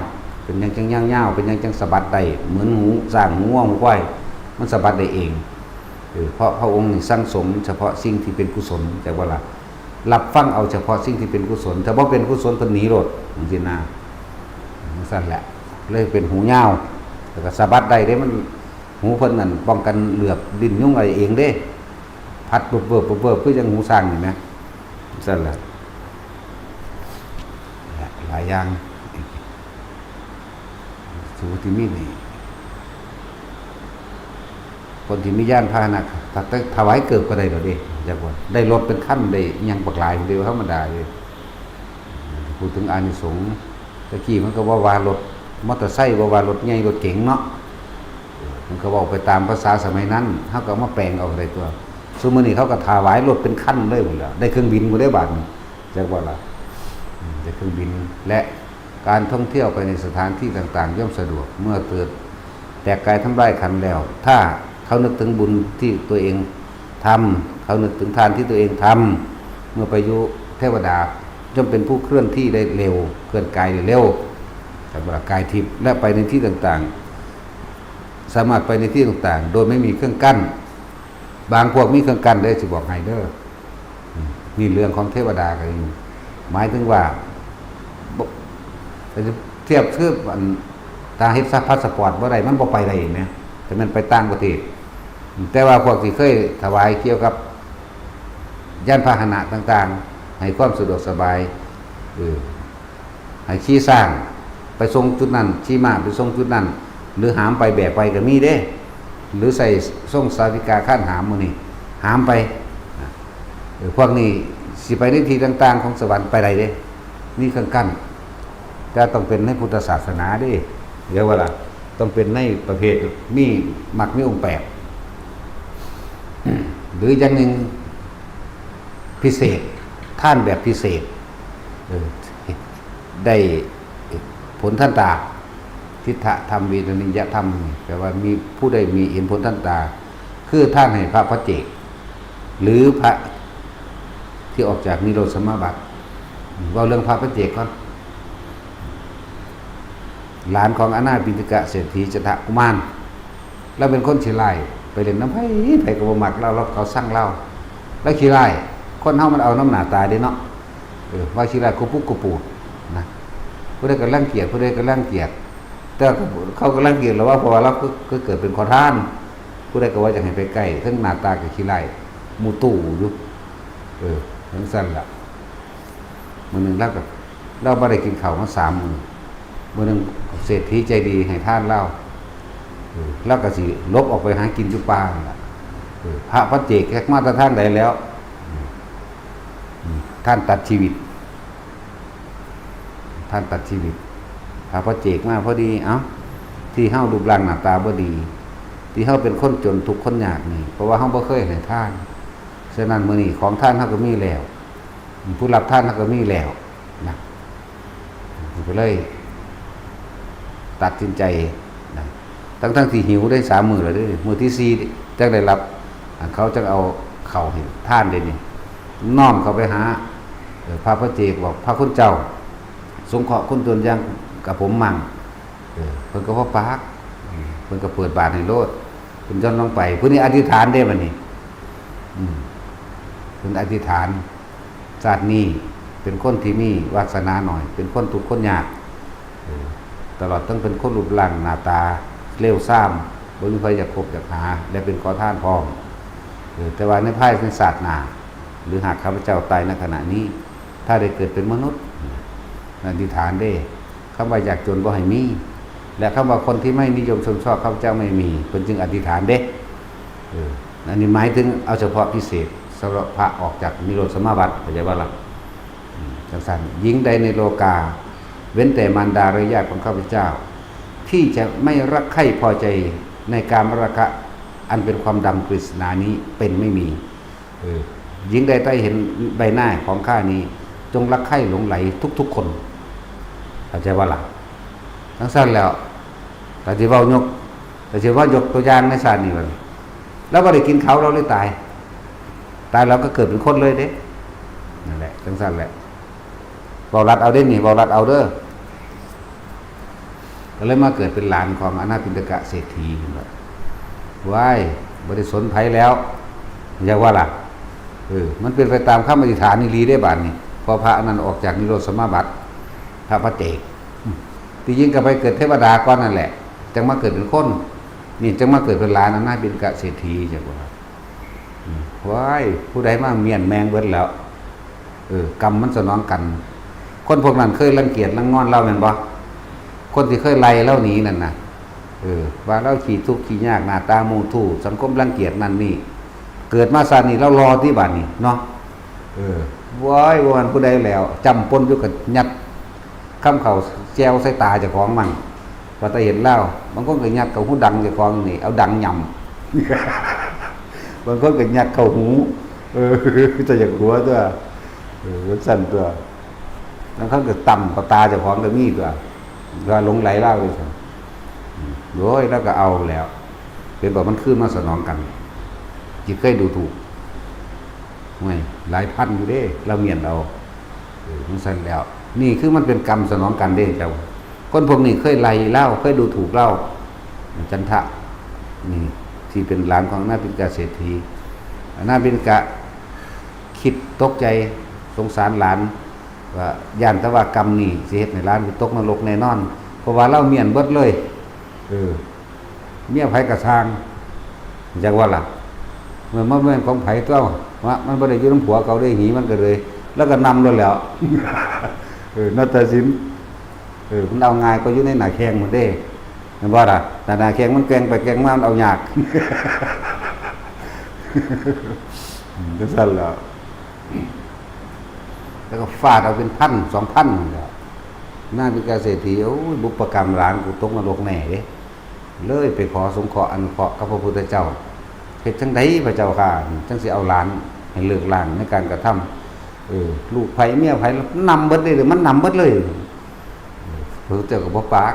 เป็นหยังจังยาวๆ เป็นหยังจังสะบัดได้ เหมือนหูช้าง หูวัว หูควาย มันสะบัดได้เอง เออ เพราะพระองค์นี่สั่งสมเฉพาะสิ่งที่เป็นกุศล จักว่าล่ะ รับฟังเอาเฉพาะสิ่งที่เป็นกุศล ถ้าบ่เป็นกุศลเพิ่นหนีโลด จังซี้นะ จังซั่นแหละ เลยเป็นหูยาว แล้วก็สะบัดได้เด้ มัน หูเพิ่นนั่นป้องกันเหลือบ ดิ้นยุงอะไรเองเด้ พัดเบิบๆๆๆ คือจั่งหูช้างนี่แหม จังซั่นแหละ หลายอย่าง สูงที่มีนี่ คนที่มียานพาหนะ ถ้าถวายเกิบก็ได้ดอกเด้ จักว่า ได้รถเป็นคัน ได้อิหยังบักหลาย เดียวธรรมดาเลย พูดถึงอานิสงส์ ตะกี้มันก็ว่าว่ารถมอเตอร์ไซค์ ว่าว่ารถใหญ่ รถเก๋งเนาะ มันก็เว้าไปตามภาษาสมัยนั้น เฮาก็เอามาแปลงเอาได้ตัว ซุมื้อนี้เขาก็ถวายรถเป็นคันเลยพู้นแหล้ว ได้เครื่องบินพู้นเด้บาดนี้ จักว่าล่ะ อืม ได้เครื่องบิน และการท่องเที่ยวไปในสถานที่ต่างๆ ย่อมสะดวก เมื่อเกิดแตกกายทำลายขันธ์แล้ว ถ้าเขานึกถึงบุญที่ตัวเองทำ เขานึกถึงทานที่ตัวเองทำ เมื่อไปอยู่เทวดา ย่อมเป็นผู้เคลื่อนที่ได้เร็ว เคลื่อนกายได้เร็ว จักว่าล่ะ กายทิพย์ และไปในที่ต่างๆ สามารถไปในที่ต่างๆ โดยไม่มีเครื่องกั้น บางพวกมีเครื่องกั้นเด้ สิบอกให้เด้อ อืม นี่เรื่องของเทวดาก็อยู่ หมายถึงว่า บ่ เทียบคืออัน ถ้าเฮ็ดพาสปอร์ตบ่ได้ มันบ่ไปได้แหม แต่มันไปต่างประเทศ แต่ว่าพวกที่เคยถวายเกี่ยวกับยานพาหนะต่างๆ ให้ความสะดวกสบาย เออ ให้ขี่ช้างไปส่งจุดนั้น ขี่ม้าไปส่งจุดนั้น หรือหามไปแบกไปก็มีเด้ หรือใส่ส่งสาวิกาคานหามหมู่นี้ หามไป เออ พวกนี้สิไปในที่ต่างๆของสวรรค์ไปได้เด้ มีเครื่องกั้น แต่ต้องเป็นในพุทธศาสนาเด้ เดี๋ยวว่าล่ะ ต้องเป็นในประเภทมีมรรคมีองค์แปด หรืออย่างหนึ่ง พิเศษ ทานแบบพิเศษ เออ ได้ผลทันตา ทิฏฐธรรม เวทนิยธรรม แปลว่ามีผู้ใดมีเห็นผลทันตา คือทานให้พระปัจเจก หรือพระที่ออกจากนิโรธสมาบัติ เว้าเรื่องพระปัจเจกก่อน หลานของอนาถปิณฑิกะเศรษฐีจันทกุมาร ลาวเป็นคนขี้ร้าย ไปเล่นนำไผ ไผก็บ่มักลาว ลาวเขาซังลาว ลาวขี้ร้าย คนเฮามันเอานำหน้าตาเด้เนาะ เออ ว่าขี้ร้ายกุปุกกุปูดนะ ผู้ใดก็รังเกียจ ผู้ใดก็รังเกียจ แต่เขาก็รังเกียจแหละว่า เพราะว่าลาวคือ คือเกิดเป็นขอทาน ผู้ใดก็ว่าอยากให้ไปใกล้ เทิงหน้าตาก็ขี้ร้าย หมู่ตู้อยู่ เออ จั่งซั้นล่ะ มื้อหนึ่งลาวก็ ลาวบ่ได้กินข้าวมาสามมื้อ มื้อหนึ่งเศรษฐีใจดีให้ทานลาว เออ ลาวก็สิหลบออกไปหากินอยู่ป่านั่นล่ะ เออ พระปัจเจกจักมาแต่ทางใดแล้ว เออ ท่านตัดชีวิต ท่านตัดชีวิต พระปัจเจกมาพอดี เอ้า ที่เฮารูปร่างหน้าตาบ่ดี ที่เฮาเป็นคนจนทุกข์คนยากนี่ เพราะว่าเฮาบ่เคยให้ทาน ฉะนั้นมื้อนี้ของทานเฮาก็มีแล้ว ผู้รับทานเฮาก็มีแล้วนะ ก็เลย ตัดสินใจนะ ทั้งๆที่หิวได้สามมื้อแล้วเด้อ มื้อที่สี่จั่งได้รับ อันเขาจั่งเอาข้าวให้ทานเด้นี่ น้อมเข้าไปหา เอ่อ พระปัจเจกบอก พระคุณเจ้า สงเคราะห์คนจนอย่างกับผมมั่ง เออ เพิ่นก็บ่ปาก เพิ่นก็เปิดบาตรให้โลด เพิ่นย่อนลงไป ผู้นี้อธิษฐานเด้บัดนี้ อืม เพิ่นอธิษฐาน ชาตินี้เป็นคนที่มีวาสนาน้อย เป็นคนทุกข์คนยาก เออ ตลอดทั้งเป็นคนรูปร่างหน้าตาเลวทราม บ่มีใครอยากคบอยากหา และเป็นขอทานพร้อม เออ แต่ว่าในภายในชาติหน้า หรือหากข้าพเจ้าตายในขณะนี้ ถ้าได้เกิดเป็นมนุษย์ อธิษฐานเด้ คำว่ายากจนบ่ให้มี และคำว่าคนที่ไม่นิยมชมชอบข้าพเจ้าไม่มี เพิ่นจึงอธิษฐานเด้ เออ อันนี้หมายถึงเอาเฉพาะพิเศษสำหรับพระออกจากนิโรธสมาบัติ เข้าใจบ่ล่ะ อืม จั่งซั่น หญิงใดในโลกา เว้นแต่มารดาและญาติของข้าพเจ้า ที่จะไม่รักใคร่พอใจในกามราคะ อันเป็นความดำกฤษณานี้เป็นไม่มี เออ หญิงใดได้เห็นใบหน้าของข้านี้ จงรักใคร่หลงใหลทุกๆคน เข้าใจบ่ล่ะ จั่งซั่นแล้ว แต่สิเว้ายก แต่สิว่ายกตัวอย่างในชาตินี้บัดนี้ แล้วบ่ได้กินเขา เราเลยตาย ตายแล้วก็เกิดเป็นคนเลยเด้ นั่นแหละ จั่งซั่นแหละ เว้ารัดเอาเด้นี่ เว้ารัดเอาเด้อ ก็เลยมาเกิดเป็นหลานของอนาถปิณฑกะเศรษฐี เห็นบ่ ว้าย บ่ได้สนไผแล้ว อยากว่าล่ะ เออ มันเป็นไปตามคำอธิษฐานอีหลีเด้บาดนี้ พอพระอันนั้นออกจากนิโรธสมาบัติ พระปัจเจก อืม ที่จริงก็ไปเกิดเทวดาก่อนนั่นแหละ จั่งมาเกิดเป็นคน นี่จั่งมาเกิดเป็นหลานอนาถปิณฑกะเศรษฐี จั่งว่า อืม ว้าย ผู้ใดมาเมี้ยนแมงเบิดแล้ว เออ กรรมมันสนองกัน คนพวกนั้นเคยรังเกียจรังงอนลาวแม่นบ่ คนที่เคยไล่ลาวหนีนั่นน่ะ เออ ว่าลาวขี้ทุกข์ขี้ยาก หน้าตาหมู่ทู่ สังคมรังเกียจนั่นนี่ เกิดมาชาตินี้ลาวหล่อติบาดนี้เนาะ เออ ว้าย ว่ามันผู้ใดแล้ว จ้ำปนอยู่กับยัด คำเข้าแจ่วใส่ตาเจ้าของมั่ง ว่าแต่เห็นลาว บางคนก็ยัดเข้าหูดังเจ้าของนี่ เอาดังหย่ำ บางคนก็ยัดเข้าหู เออ จะอยากหัวตัว เออ จั่งซั่นตัว บางคนก็ต่ำเข้าตาเจ้าของก็มีตัว ว่าหลงใหลลาวเลยซั่น อืม โอ้ย แล้วก็เอาแล้ว เป็นแบบมันคืนมาสนองกัน จิตเคยดูถูก ห่วย หลายพันอยู่เด้ ลาวเมี้ยนเอา เออ จั่งซั่นแล้ว นี่คือมันเป็นกรรมสนองกันเด้เจ้า คนพวกนี้เคยไล่ลาว เคยดูถูกลาว จันทะ นี่ ที่เป็นหลานของอนาถปิณฑกะเศรษฐี อนาถปิณฑกะคิดตกใจ สงสารหลาน ว่าย้านแต่ว่ากรรมนี่สิเฮ็ดให้หลานไปตกนรกแน่นอน เพราะว่าลาวเมี้ยนเบิดเลย เออ เมียไผก็ซ่าง จั่งว่าล่ะ มันบ่แม่นของไผตัว ว่ามันบ่ได้อยู่นำผัวเก่าเด้ หีมันก็เลย แล้วก็นำแล้วแหล้ว เออ นาฏศิลป์ เออ มันเอาง่ายกว่าอยู่ในหน้าแข้งมันเด้ แม่นบ่ล่ะ หน้า หน้าแข้งมันแกว่งไปแกว่งมา มันเอายาก อืม จั่งซั่นแหละ แล้วก็ฟาดเอาเป็นพันสองพันนั่นแหละ นางเป็นเกษตรถี โอ้ย บุพกรรมหลานกูตกนรกแน่เด้ เลยไปขอสงเคราะห์อนุเคราะห์กับพระพุทธเจ้า เฮ็ดจั่งใดพระเจ้าข้า จั่งสิเอาหลานให้เลิกล้างในการกระทำ เออ ลูกไผเมียไผนำเบิดเลย มันนำเบิดเลย พระพุทธเจ้าก็บ่ปาก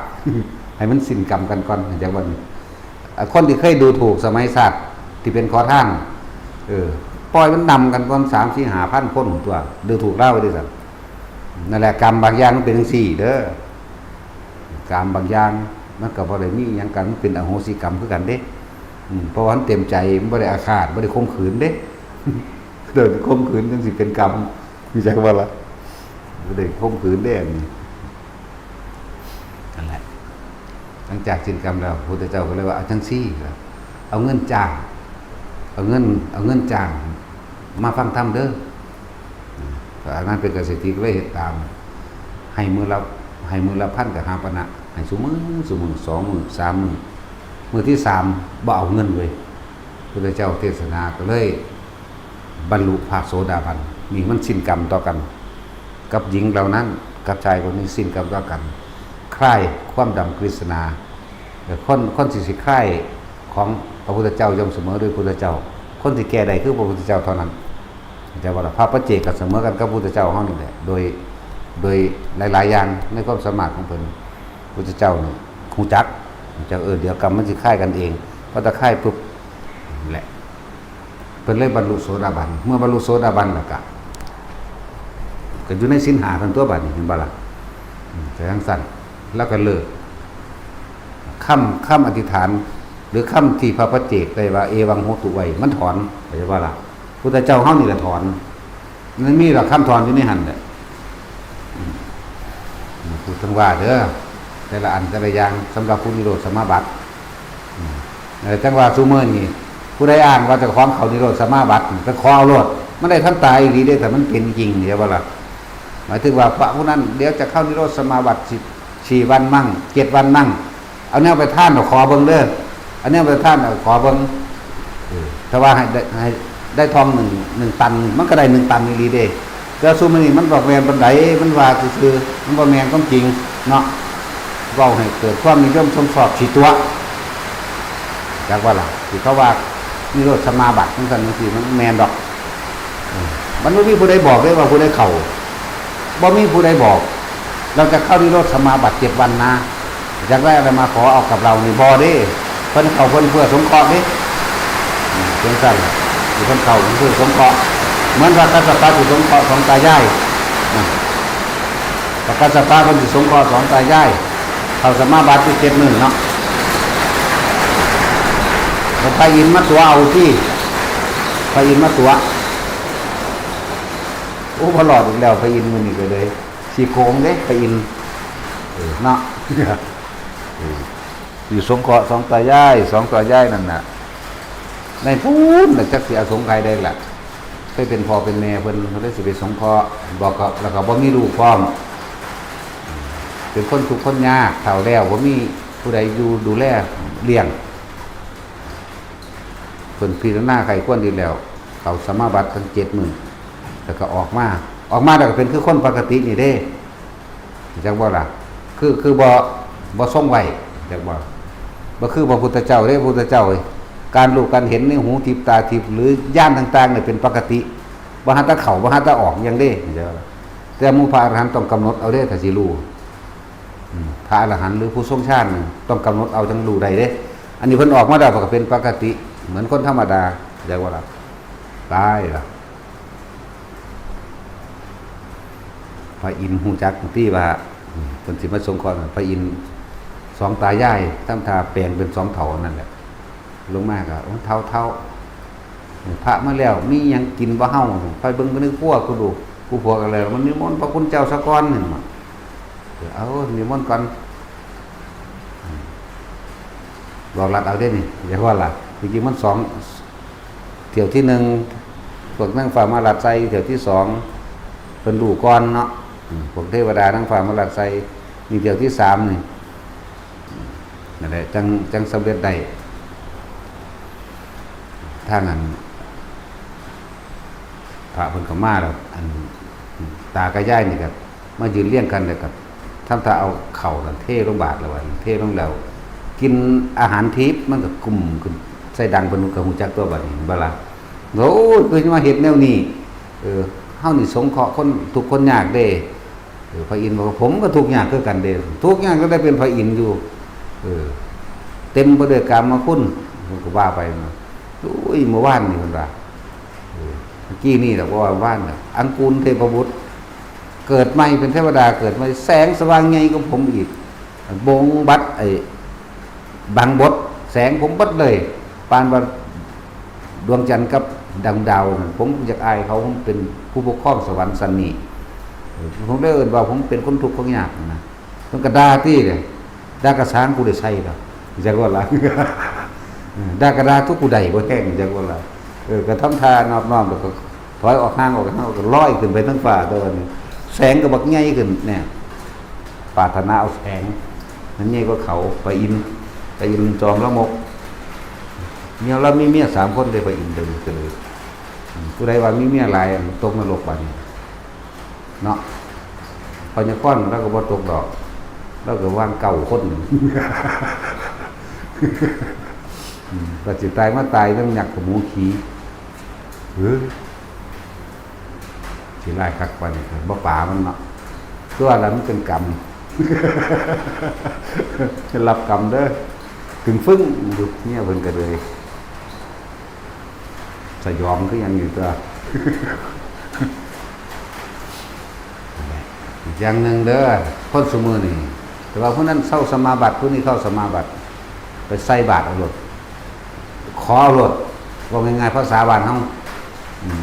ให้มันสิ้นกรรมกันก่อน จั่งว่านี้ อ่ะ คนที่เคยดูถูกสมัยชาติที่เป็นขอทาน เออ ปล่อยมันนำกันก่อน สามสี่ห้าพันคนตัว ดูถูกลาวไว้ด้วยซ้ำ นั่นแหละ กรรมบางอย่างมันเป็นจั่งซี้เด้อ กรรมบางอย่างมันก็บ่ได้มีหยังกัน มันเป็นอโหสิกรรมคือกันเด้ อืม เพราะว่ามันเต็มใจ มันบ่ได้อาฆาต บ่ได้ข่มขืนเด้ โดยข่มขืนจั่งสิเป็นกรรม มีจักว่าละ บ่ได้ข่มขืนเด้อันนี้ นั่นแหละ หลังจากสิ้นกรรมแล้ว พระพุทธเจ้าก็เลยว่า เอาจั่งซี้ เอาเงินจ้าง เอาเงิน เอาเงินจ้างมาฟังธรรมเด้อ อันนั้นเป็นเกษตรถีก็เลยเฮ็ดตาม ให้มื้อละ ให้มื้อละพันกับห้าปะนะ ให้ซุมื้อ ซุมื้อ สองมื้อ สามมื้อ มื้อที่สามบ่เอาเงินเว้ย พุทธเจ้าเทศนาก็เลยบรรลุพระโสดาบัน นี่มันสิ้นกรรมต่อกัน กับหญิงเหล่านั้น กับชายคนนี้สิ้นกรรมต่อกัน คลายความดำกฤษณา เอ่อคนคนที่สิคลายของพระพุทธเจ้าย่อมเสมอด้วยพุทธเจ้า คนที่แก้ได้คือพระพุทธเจ้าเท่านั้น แต่ว่าพระปัจเจกก็เสมอกันกับพุทธเจ้าเฮานี่แหละ โดย โดยหลายๆอย่างในความสามารถของเพิ่น พุทธเจ้านี่ฮู้จัก เจ้าเออเดี๋ยวกรรมมันสิคลายกันเอง พอตะคลายปุ๊บ นั่นแหละ เพิ่นเลยบรรลุโสดาบัน เมื่อบรรลุโสดาบันแล้วก็ ก็อยู่ในศีลห้าทันตัวบัดนี้ เห็นบ่ล่ะ อืมแต่จั่งซั่น แล้วก็เลิก คำ คำอธิษฐาน หรือคำที่พระปัจเจกได้ว่า เอวังโหตุ ไว้ มันถอน เข้าใจบ่ล่ะ พุทธเจ้าเฮานี่แหละถอน มันมีหลักคำถอนอยู่ในหั่นแหละ อืม พูดถึงว่าเด้อ แต่ละอันแต่ละอย่าง สำหรับผู้นิโรธสมาบัติ อืม เออ จั่งว่าซุมื้อนี้ ผู้ใดอ้างว่าเจ้าของเข้านิโรธสมาบัติ ไปขอเอาโลด มันได้ทันตายอีหลีเด้ แต่มันเป็นจริง เข้าใจบ่ล่ะ หมายถึงว่าพระผู้นั้น เดี๋ยวจะเข้านิโรธสมาบัติ สิบสี่วันมั่ง เจ็ดวันมั่ง เอาแนวไปทานเอาขอเบิ่งเด้อ เอาแนวไปทานเอาขอเบิ่ง เออ ถ้าว่าให้ได้ ให้ได้ทองหนึ่ง หนึ่งตัน มันก็ได้หนึ่งตันอีหลีเด้ แต่ซุมื้อนี้มันบ่แม่นปานใด มันว่าซื่อๆ มันบ่แม่นความจริงเนาะ เว้าให้เกิดความนิยมชมชอบสิตัว จักว่าล่ะ ที่เขาว่านิโรธสมาบัติจั่งซั่นจั่งซี้ มันแม่นดอก เออ มันบ่มีผู้ใดบอกเด้ว่าผู้ใดเข้า บ่มีผู้ใดบอก เราจะเข้านิโรธสมาบัติเจ็ดวันนะ อยากได้อะไรมาขอเอากับเรานี่ บ่เด้ เพิ่นเข้าเพิ่นเพื่อสงเคราะห์เด้ อืม จั่งซั่นล่ะ ที่เพิ่นเข้าเพิ่นเพื่อสงเคราะห์ เหมือนพระกัสสปะที่สงเคราะห์สองตายาย อืม พระกัสสปะเพิ่นสิสงเคราะห์สองตายาย เข้าสมาบัติอยู่เจ็ดมื้อเนาะ แล้วพระอินทร์มาตั๋วเอาติ พระอินทร์มาตั๋ว โอ้ บ่รอดอีกแล้ว พระอินทร์มื้อนี้ก็เลย สิโกงเด้ พระอินทร์ เออ เนาะ เออ อยู่สงเคราะห์สองตายาย สองตายายนั่นน่ะ ในพู้นน่ะ จักสิอาสงไขยได้ล่ะ เคยเป็นพ่อเป็นแม่เพิ่น เพิ่นเลยสิไปสงเคราะห์ บอกก็ แล้วก็บ่มีลูกพร้อม เป็นคนทุกข์คนยาก เฒ่าแล้วบ่มีผู้ใดอยู่ดูแลเลี้ยง เพิ่นพิจารณาไคร่ครวญดีแล้ว เข้าสมาบัติทั้งเจ็ดมื้อ แล้วก็ออกมา ออกมาแล้วก็เป็นคือคนปกตินี่เด้ จักบ่ล่ะ คือ คือบ่ บ่ทรงไว้ จักบ่ บ่คือพระพุทธเจ้าเด้ พระพุทธเจ้าเอ้ย การรู้การเห็นในหูทิพย์ตาทิพย์ หรือญาณต่างๆเนี่ยเป็นปกติ บ่หาแต่เข้า บ่หาแต่ออกหยังเด้ จักบ่ล่ะ แต่หมู่พระอรหันต์ต้องกำหนดเอาเด้ ถ้าสิรู้ อืม พระอรหันต์หรือผู้ทรงฌานนี่ต้องกำหนดเอาจั่งรู้ได้เด้ อันนี้เพิ่นออกมาแล้วก็เป็นปกติ เหมือนคนธรรมดา จักบ่ล่ะ ตายล่ะ พระอินทร์ฮู้จักติว่า อืม เพิ่นสิมาสงเคราะห์ พระอินทร์สองตายาย ทำท่าแปลงเป็นสองเฒ่านั่นแหละ ลงมาก็ โอ้ เฒ่า เฒ่า พระมาแล้ว มีหยังกินบ่เฮา ไปเบิ่งในครัว กูดู กูพวกอะไร มันนิมนต์พระคุณเจ้าซะก่อน นั่นน่ะ เออ เอา นิมนต์ก่อน อืม บอกรัดเอาเด้นี่ อย่าว่าล่ะ จริงๆมันสอง เที่ยวที่หนึ่ง พวกนางฟ้ามารัดใส่ เที่ยวที่สอง เพิ่นรู้ก่อนเนาะ อืม พวกเทวดานางฟ้ามารัดใส่ นี่เที่ยวที่สามนี่ อืม นั่นแหละ จั่ง จั่งสำเร็จได้ ทางนั้น พระเพิ่นก็มาแล้ว อัน ตากับยายนี่ก็มายืนเรียงกัน แล้วก็ทำท่าเอาข้าวนั่นเทลงบาตรแล้ว ว่าเทลงแล้ว กินอาหารทิพย์ มันก็กุ่มขึ้นใส่ดัง เพิ่นก็ฮู้จักตัวบัดนี้ เห็นบ่ล่ะ โอ้ย คือมาเฮ็ดแนวนี้ เออ เฮานี่สงเคราะห์คนทุกข์คนยากเด้ เออ พระอินทร์บอกว่า ผมก็ทุกข์ยากคือกันเด้ ทุกข์ยากก็ได้เป็นพระอินทร์อยู่ เออ เต็มไปด้วยกามคุณ ผมก็ว่าไปนะ อุ้ย เมื่อวานนี่ เพิ่นว่า เออ เมื่อกี้นี่แหละ ว่าว่านน่ะ อังกูลเทพบุตร เกิดใหม่เป็นเทวดา เกิดใหม่ แสงสว่างใหญ่กว่าผมอีก บงบัดไอ้ บังบด แสงผมเบิดเลย ปานว่าดวงจันทร์กับดวงดาวนั่น ผมอยากอายเขา ผมเป็นผู้ปกครองสวรรค์ชั้นนี้ เออ ผมเลยเอิ้นว่าผมเป็นคนทุกข์คนยากนะ เพิ่นก็ด่าติเลย ด่ากระสางกูได้ใส่ดอก จักว่าล่ะ เออ ด่ากระดาทุกกูได้บ่แห้ง จักว่าล่ะ เออ ก็ทำท่านอบน้อม แล้วก็ถอยออกห่าง ออกห่าง ก็ลอยขึ้นไปทางฟ้า แต่ว่านี่ แสงก็บักใหญ่ขึ้นเนี่ย ปรารถนาเอาแสง มันใหญ่กว่าเขา พระอินทร์ พระอินทร์จอมละมก เมียเรามีเมียสามคนเลย พระอินทร์เดินกันเลย ผู้ใดว่ามีเมียหลายตกนรกบัดนี้เนาะ พญาคอนเราก็บ่ตกดอก เราก็วางเก้าคน อืมก็สิตายมาตายนำยักษ์กับหมูขี่ เฮ้ย สิร้ายคักปานนี้ก็บ่ป๋ามันเนาะ ตัวละมันเป็นกรรม รับกรรมเด้อ ถึงฟึ่งอยู่เนี่ยเพิ่นก็เลย สยองคือหยังอยู่ตัว อีกอย่างหนึ่งเด้อ คนซุมื้อนี่ แต่ว่าผู้นั้นเซาสมาบัติ ผู้นี้เข้าสมาบัติ ไปใส่บาตรเอาโลด ขอเอาโลด ว่าง่ายๆ ภาษาบ้านเฮา อืม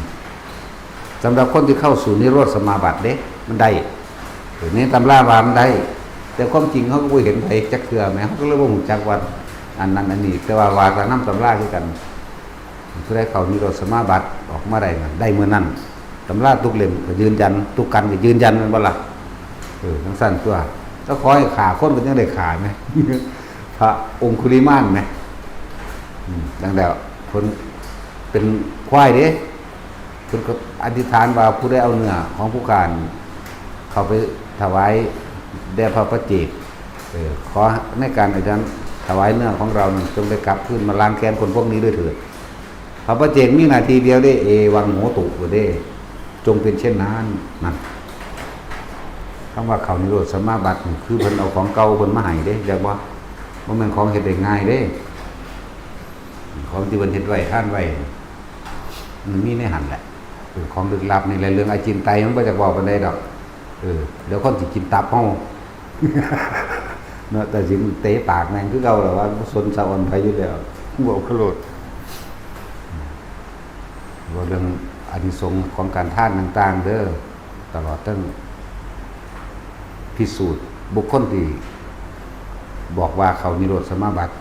สำหรับคนที่เข้าสู่นิโรธสมาบัติเด้ มันได้ ในตำราว่ามันได้ แต่ความจริงเขาก็บ่เห็นไผจักเทื่อแหม เขาก็เลยบ่ฮู้จักว่าอันนั้นอันนี้ แต่ว่าว่าตามนำตำราคือกัน ผู้ใดเข้านิโรธสมาบัติออกมาได้นะ ได้มื้อนั้น ตำราทุกเล่มก็ยืนยัน ทุกกันก็ยืนยันแม่นบ่ล่ะ เออ จั่งซั้นตัว ถ้าขอให้ฆ่าคนก็ยังได้ฆ่าแหม พระองคุลิมานแหม อืม จั่งแล้ว เพิ่นเป็นควายเด้ เพิ่นก็อธิษฐานว่าผู้ใดเอาเนื้อของผู้ฆ่านี่เข้าไปถวายแด่พระปัจเจก เออ ขอในการอธิษฐานถวายเนื้อของเรานั้นจงได้กลับคืนมาล้างแค้นคนพวกนี้ด้วยเถิด พระปัจเจกมีหน้าที่เดียวเด้ เอวังโหตุ เด้ จงเป็นเช่นนั้น นั่น คำว่าเข้านิโรธสมาบัตินี่คือเพิ่นเอาของเก่าเพิ่นมาให้เด้ จักบ่ บ่แม่นของเฮ็ดได้ง่ายเด้ ของที่เพิ่นเฮ็ดไว้ ทานไว้ มันมีในหั่นแหละ เป็นของลึกลับนี่แหละ เรื่องอจินไตยมันบ่จักเว้าปานใดดอก เออ เดี๋ยวคนสิกินตับเฮา เนาะ แต่สิเตะปากแม่งคือเก่าล่ะว่า บ่สนสะออนไผอยู่แล้ว เว้าโลด เว้าเรื่องอานิสงส์ของการทานต่างๆ เด้อ ตลอดทั้งพิสูจน์บุคคลที่บอกว่าเข้านิโรธสมาบัติ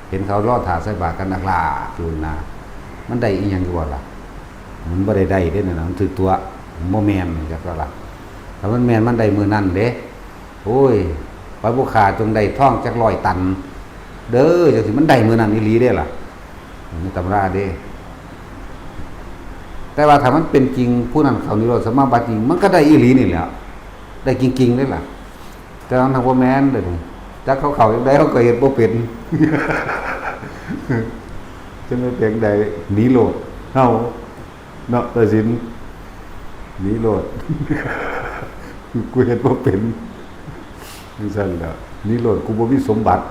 เห็นเขารอถ่าใส่บาตรกันนักล่าอยู่นะ มันได้อีหยังอยู่บ่ล่ะ มันบ่ได้ได้เด้นั่นน่ะ มันถือตัว มันบ่แม่นจักว่าล่ะ ถ้ามันแม่นมันได้มื้อนั้นเด้ โอ้ย พระผู้ฆ่าจงได้ทองจักร้อยตัน เด้อ จังสิมันได้มื้อนั้นอีหลีเด้ล่ะ ในตำราเด้ แต่ว่าถ้ามันเป็นจริง ผู้นั้นเข้านิโรธสมาบัติจริง มันก็ได้อีหลีนี่แหละ ได้จริงๆ เด้ล่ะ แต่ว่านักบ่แม่นเด้อนี่ จักเขาเข้าจังใดเขาก็เฮ็ดบ่เป็น จะไม่เป็นใด หนีโลด เฮา เนาะ ตัดสิน หนีโลด กูเฮ็ดบ่เป็น จังซั่นแหละ หนีโลด กูบ่มีสมบัติ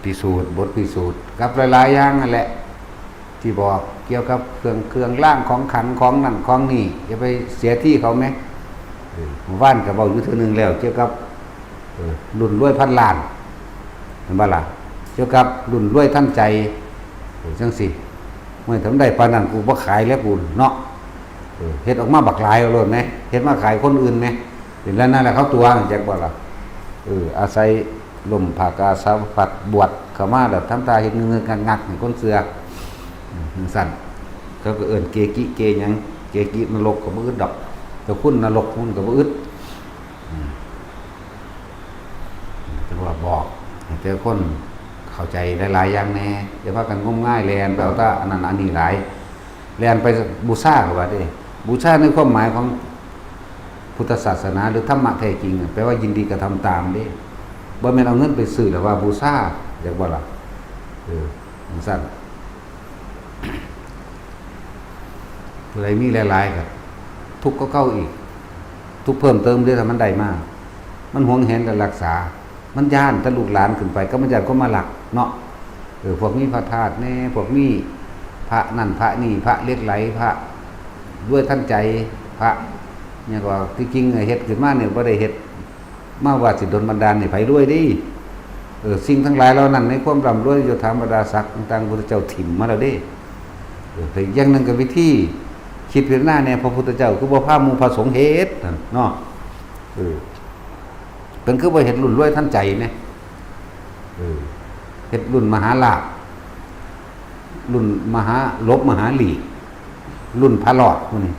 พิสูจน์ บทพิสูจน์ กับหลายๆ อย่างนั่นแหละ ที่บอกเกี่ยวกับเครื่อง เครื่องรางของขลังของนั่นของนี่ อย่าไปเสียที่เขาแหม เออ เมื่อวานก็เว้าอยู่เทื่อหนึ่งแล้ว เกี่ยวกับ เออ รุ่นรวยพันล้าน เห็นบ่ล่ะ เกี่ยวกับรุ่นรวยทันใจ เออ จังซี่ เมื่อทำได้ปานนั้นกูบ่ขายแล้วกูเนาะ เออ เฮ็ดออกมาบักหลายเอาโลดแหม เฮ็ดมาขายคนอื่นแหม เป็นแล้วนั่นแหละเขาตัวจักบ่ล่ะ เออ อาศัยลมผากาสาวพัดบวชเข้ามาแล้วทำท่าเฮ็ดงึกๆงักๆให้คนเชื่อ อืม จังซั่น เขาก็เอิ้นเกกิเกหยัง เกกินรกก็บ่อึดดอก เจ้าคุณนรกมันก็บ่อึด อืม จังว่าบอกให้แต่คนเข้าใจหลายๆอย่างแหน่ อย่าพากันงมงายแล่นไปเอาแต่อันนั้นอันนี้หลาย แล่นไปบูชาก็ว่าเด้ บูชาในความหมายของพุทธศาสนาหรือธรรมะแท้จริงน่ะ แปลว่ายินดีกระทำตามเด้ บ่แม่นเอาเงินไปซื้อแล้วว่าบูชา จักบ่ล่ะ เออ จังซั่น ผู้ใดมีหลายๆก็ทุกข์ก็เก่าอีก ทุกข์เพิ่มเติมเด้อ ถ้ามันได้มา มันหวงแหนการรักษา มันย้านแต่ลูกหลานขึ้นไป ก็มันย้านคนมาลักเนาะ เออ พวกมีพระธาตุแหน่ พวกมีพระนั่นพระนี่ พระเหล็กไหล พระรวยทันใจ พระหยังก็ ที่จริงเฮ็ดขึ้นมาเนี่ยบ่ได้เฮ็ดมาว่าสิดลบันดาลให้ไผรวยเด้ เออ สิ่งทั้งหลายเหล่านั้นในความร่ำรวยยศถาบรรดาศักดิ์ต่างๆ พระพุทธเจ้าถิ่มมาแล้วเด้ เออ แต่อย่างหนึ่งก็วิธีคิดพิจารณาแหน่ พระพุทธเจ้าคือบ่พาหมู่พระสงฆ์เฮ็ดนั่นเนาะ เออ เพิ่นคือบ่เฮ็ดรุ่นรวยทันใจแหน่ เออ เฮ็ดรุ่นมหาลาภ รุ่นมหาหลบมหาหลีก รุ่นพระรอดพวกนี้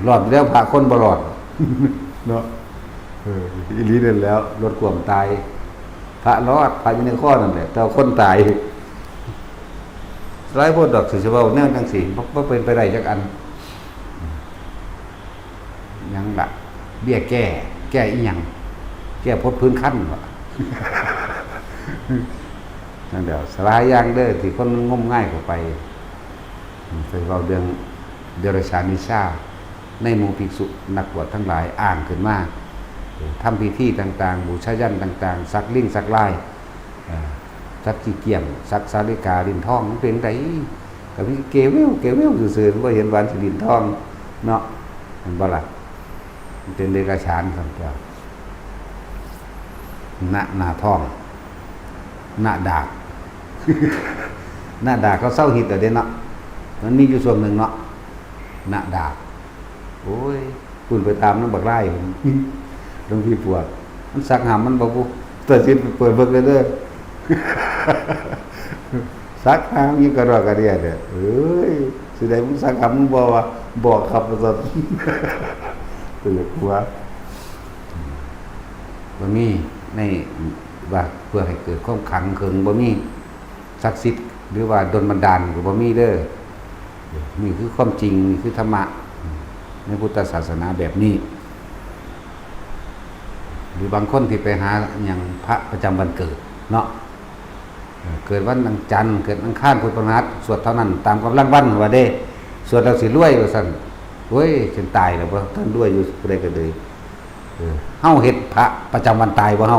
รอดแล้วพระคนบ่รอด เนาะ เออ อีหลีนั่นแหล้ว รถความตาย พระรอด พระอยู่ในคอนั่นแหละ แต่ว่าคนตาย หลายโพดดอก สิสิเว้าแนวจั่งซี้ บ่ บ่เป็นไปได้จักอัน หยังล่ะ เบี้ยแก้ แก้อีหยัง แก้ผดผื่นคันบ่ นั่นแหละ สาระอย่างเด้อ ที่คนมันงมงายเข้าไป ไปเว้าเรื่องเดรัจฉานิชา ในหมู่ภิกษุนักบวชทั้งหลายอ้างขึ้นมา เอ่อ ทำพิธีต่างๆ บูชายัญต่างๆ สักลิงสักลาย เอ่อ สักขี้เกียจ สักสาลิกา ลิ้นทอง มันเป็นได ก็มีเกเวล เกเวลซื่อๆ บ่เห็นว่าสิลิ้นทอง เนาะ แม่นบ่ล่ะ มันเป็นเดรัจฉานซั่นตัว หน้า หน้าท้อง หน้าดาก หน้าดากเขาเซาฮิตแล้วเด้เนาะ มันมีอยู่ช่วงหนึ่งเนาะ หน้าดาก โอ้ย คุณไปตามนำบักลาย หลวงพี่ปวด มันสักหำมันบ่บุ ตัดสินไปเปิดเบิ่งเลยเด้อ สักหำยังกระดอกกระเดียเด้อ เอ้ย สิได้มึงสักหำมึงบ่วะ บอกครับ ว่าซั่น เป็นกลัว บ่มีในว่าเพื่อให้เกิดความขลังเคือง บ่มีศักดิ์สิทธิ์ หรือว่าดลบันดาลก็บ่มีเด้อ นี่คือความจริง นี่คือธรรมะในพุทธศาสนาแบบนี้ หรือบางคนที่ไปหาหยังพระประจำวันเกิดเนาะ เอ่อ เกิดวันอังจันทร์ เกิดอังคาร พุธ พฤหัส สวดเท่านั้น ตามกำลังวัน ว่าเด้ สวดแล้วสิรวย ว่าซั่น โอ้ย ฉันตายแล้วบ่ทันรวยอยู่ ผู้ใดก็เลย เออ เฮาเฮ็ดพระประจำวันตายบ่เฮา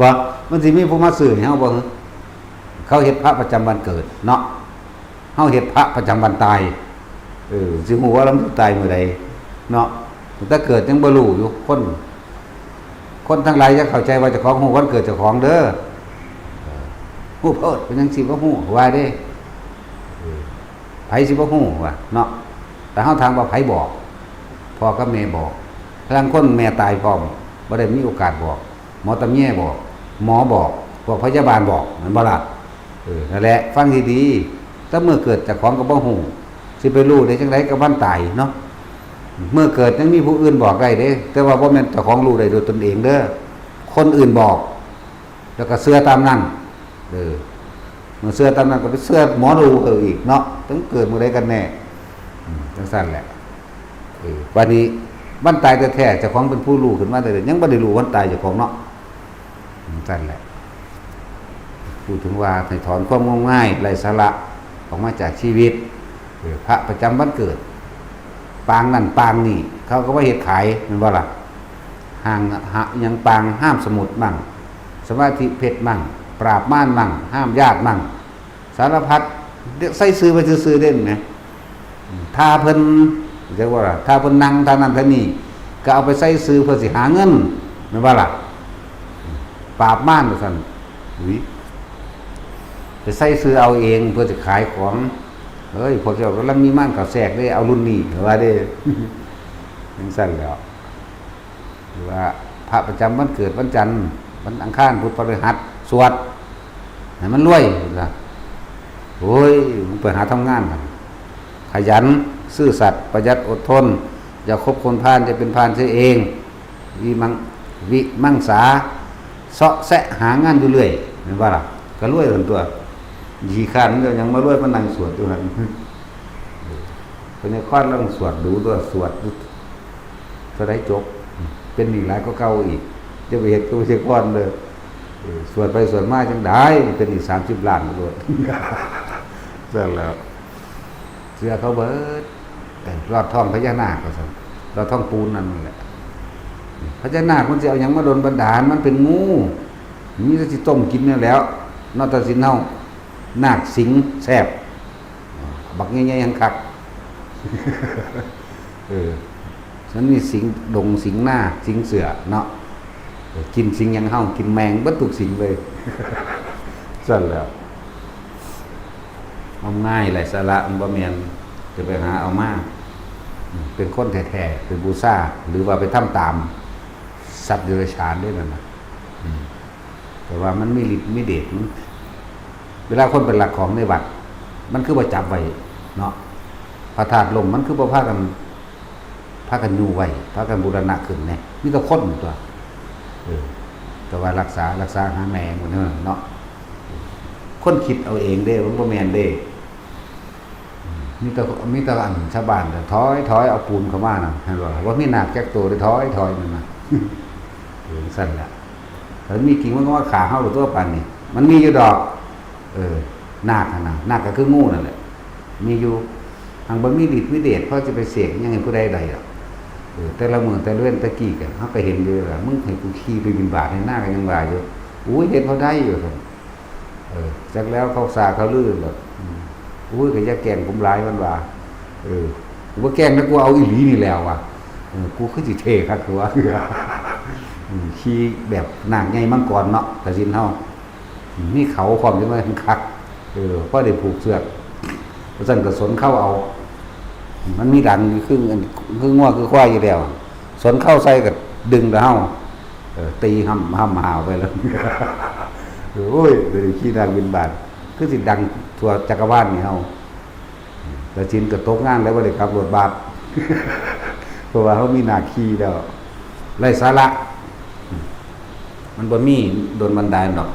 บ่ มันสิมีผู้มาซื้อให้เฮาบ่ เขาเฮ็ดพระประจำวันเกิดเนาะ เฮาเฮ็ดพระประจำวันตาย เออ สิฮู้ว่าเราตายมื้อใดเนาะ ตั้งแต่เกิดยังบ่รู้อยู่ คน คนทั้งหลายจะเข้าใจว่าเจ้าของฮู้วันเกิดเจ้าของเด้อ เออ ฮู้โพด เป็นหยังสิบ่ฮู้ ว่าเด้ เออ ไผสิบ่ฮู้วะเนาะ แต่เฮาถามว่าไผบอก พ่อกับแม่บอก ลางคนแม่ตายพร้อม บ่ได้มีโอกาสบอก หมอตำแยบอก หมอบอก พวกพยาบาลบอก แม่นบ่ล่ะ เออ นั่นแหละ ฟังดีๆ แต่เมื่อเกิดเจ้าของก็บ่ฮู้ สิไปรู้ได้จั่งใดกับวันตายเนาะ เมื่อเกิดยังมีผู้อื่นบอกได้เด้ แต่ว่าบ่แม่นเจ้าของรู้ได้โดยตนเองเด้อ คนอื่นบอก แล้วก็เชื่อตามนั้น เออ เมื่อเชื่อตามนั้นก็ไปเชื่อหมอดูเขาอีกเนาะ ต้องเกิดมื้อใดกันแน่ อืม จั่งซั่นแหละ เออ บัดนี้วันตายแท้ๆ เจ้าของเป็นผู้รู้ขึ้นมาแต่ยังบ่ได้รู้วันตายเจ้าของเนาะ จั่งซั่นแหละ พูดถึงว่าให้ถอนความงมงายไร้สาระออกมาจากชีวิต เออ พระประจำวันเกิด ปางนั่นปางนี่ เขาก็มาเฮ็ดขาย แม่นบ่ล่ะ ห้าง หะ หยังปางห้ามสมุดมั่ง สมาธิเพชรมั่ง ปราบมารมั่ง ห้ามญาติมั่ง สารพัด ใส่ชื่อไว้ซื่อๆ เด้นะ ถ้าเพิ่น เรียกว่า ถ้าเพิ่นนั่งท่านั้นท่านี้ ก็เอาไปใส่ชื่อเพื่อสิหาเงิน แม่นบ่ล่ะ ปราบมารว่าซั่น อุ๊ย ไปใส่ชื่อเอาเองเพื่อจะขายของ เฮ้ย พวกเจ้ากำลังมีมารเข้าแทรกเด้ เอารุ่นนี้ ว่าเด้ จั่งซั่นแหล้ว หรือว่าพระประจำวันเกิดวันจันทร์ วันอังคาร พุธ พฤหัส สวด ให้มันรวย ว่า โอ้ย มึงไปหาทำงานหั่น ขยัน ซื่อสัตย์ ประหยัด อดทน อย่าคบคนพาล จะเป็นพาลเสียเอง วิมัง วิมังสา เซาะแซะหางานอยู่เรื่อย แม่นบ่ล่ะ ก็รวยซั่นตัว ขี้คร้านมันจะยังมารวย มานั่งสวดอยู่หั่น เพิ่นยังคว้านลองสวดดูตัว สวดอยู่ เท่าใดจบ เป็นหนี้หลายกว่าเก่าอีก อย่าไปเฮ็ดคือบ่ใช่คว้านเด้อ เออ สวดไปสวดมาจั่งใด๋ เป็นหนี้สามสิบล้านโลด ซั่นแหล้ว เชื่อเขาเบิด เออ ลอดท้องพญานาคว่าซั่น ลอดท้องปูนนั่นแหละ พญานาคมันสิเอาหยังมาดลบันดาล มันเป็นงู มีแต่สิต้มกินนั่นแหล้ว นอกจากสิเน่า นาคสิงแซ่บ บักใหญ่ๆ หั้นคัก เออ มันมีสิงดงสิงนา สิงเสือเนาะ เออ กินสิงหยังเฮา กินแมงเบิดทุกสิงเลย ซั่นแหล้ว งมงายไร้สาระ มันบ่แม่น จะไปหาเอามา อืม เป็นคนแท้ๆ ไปบูชา หรือว่าไปทำตาม สัตว์เดรัจฉานเด้นั่นน่ะ อืม แต่ว่ามันมีฤทธิ์มีเดช มัน เวลาคนไปลักของในวัด มันคือบ่จับไว้เนาะ พระธาตุล่ม มันคือบ่พากัน พากันอยู่ไว้ พากันบูรณะขึ้นแน่ มีแต่คนตัว เออ แต่ว่ารักษา รักษาหาแม่หมดเนาะ คนคิดเอาเองเด้ มันบ่แม่นเด้ มีแต่ มีแต่อันชาวบ้านก็ถอย ถอยเอาปูนเข้ามานะ เห็นบ่ ว่ามีนาคจักโตได้ถอย ถอยนั่นนะ เออ สั่นละ ถ้ามีจริงมันก็มาฆ่าเฮาตัวปานนี้ มันมีอยู่ดอก เออ นาคหั่นนะ นาคก็คืองูนั่นแหละ มีอยู่ หากบ่มีฤทธิ์มีเดช พอจะไปเสกหยังให้ผู้ใดได้ดอก เออ แต่ละมื้อแต่ละเว็นตะกี้ก็ เฮาก็เห็นอยู่ล่ะ มึงให้กูขี่ไปบิณฑบาตให้นาคก็ยังว่าอยู่ อุ้ย เฮ็ดบ่ได้อยู่ซั่น เออ จักแล้วเขาซ่าเขาลือแบบ อืม อุ้ย ก็อย่าแกล้งผมหลาย มันว่า เออ กูบ่แกล้งนะ กูเอาอีหลีนี่แหล้วว่ะ เออ กูคือสิเท่คักคือว่า อืม ขี่แบบนาคใหญ่มังกรเนาะ ตาสินเฮา อืม มีเขาพร้อมจังเลยคัก เออ พอได้ผูกเสือก ว่าซั่นก็สนเข้าเอา มันมีดังอยู่คือ คืองัวคือควายอยู่แล้ว สนเข้าใส่ก็ดึงแล้วเฮา เออ ตีห้ำ ห้ำหาวไปแล้ว โอ้ย เดี๋ยวนี้ขี่นาคบิณฑบาต คือสิดังทั่วจักรวาลนี่เฮา ตาสินก็ตกงานแล้ว บ่ได้ขับรถบัส เพราะว่าเฮามีนาคขี่แล้ว ไร้สาระ มันบ่มีดลบันดาลดอก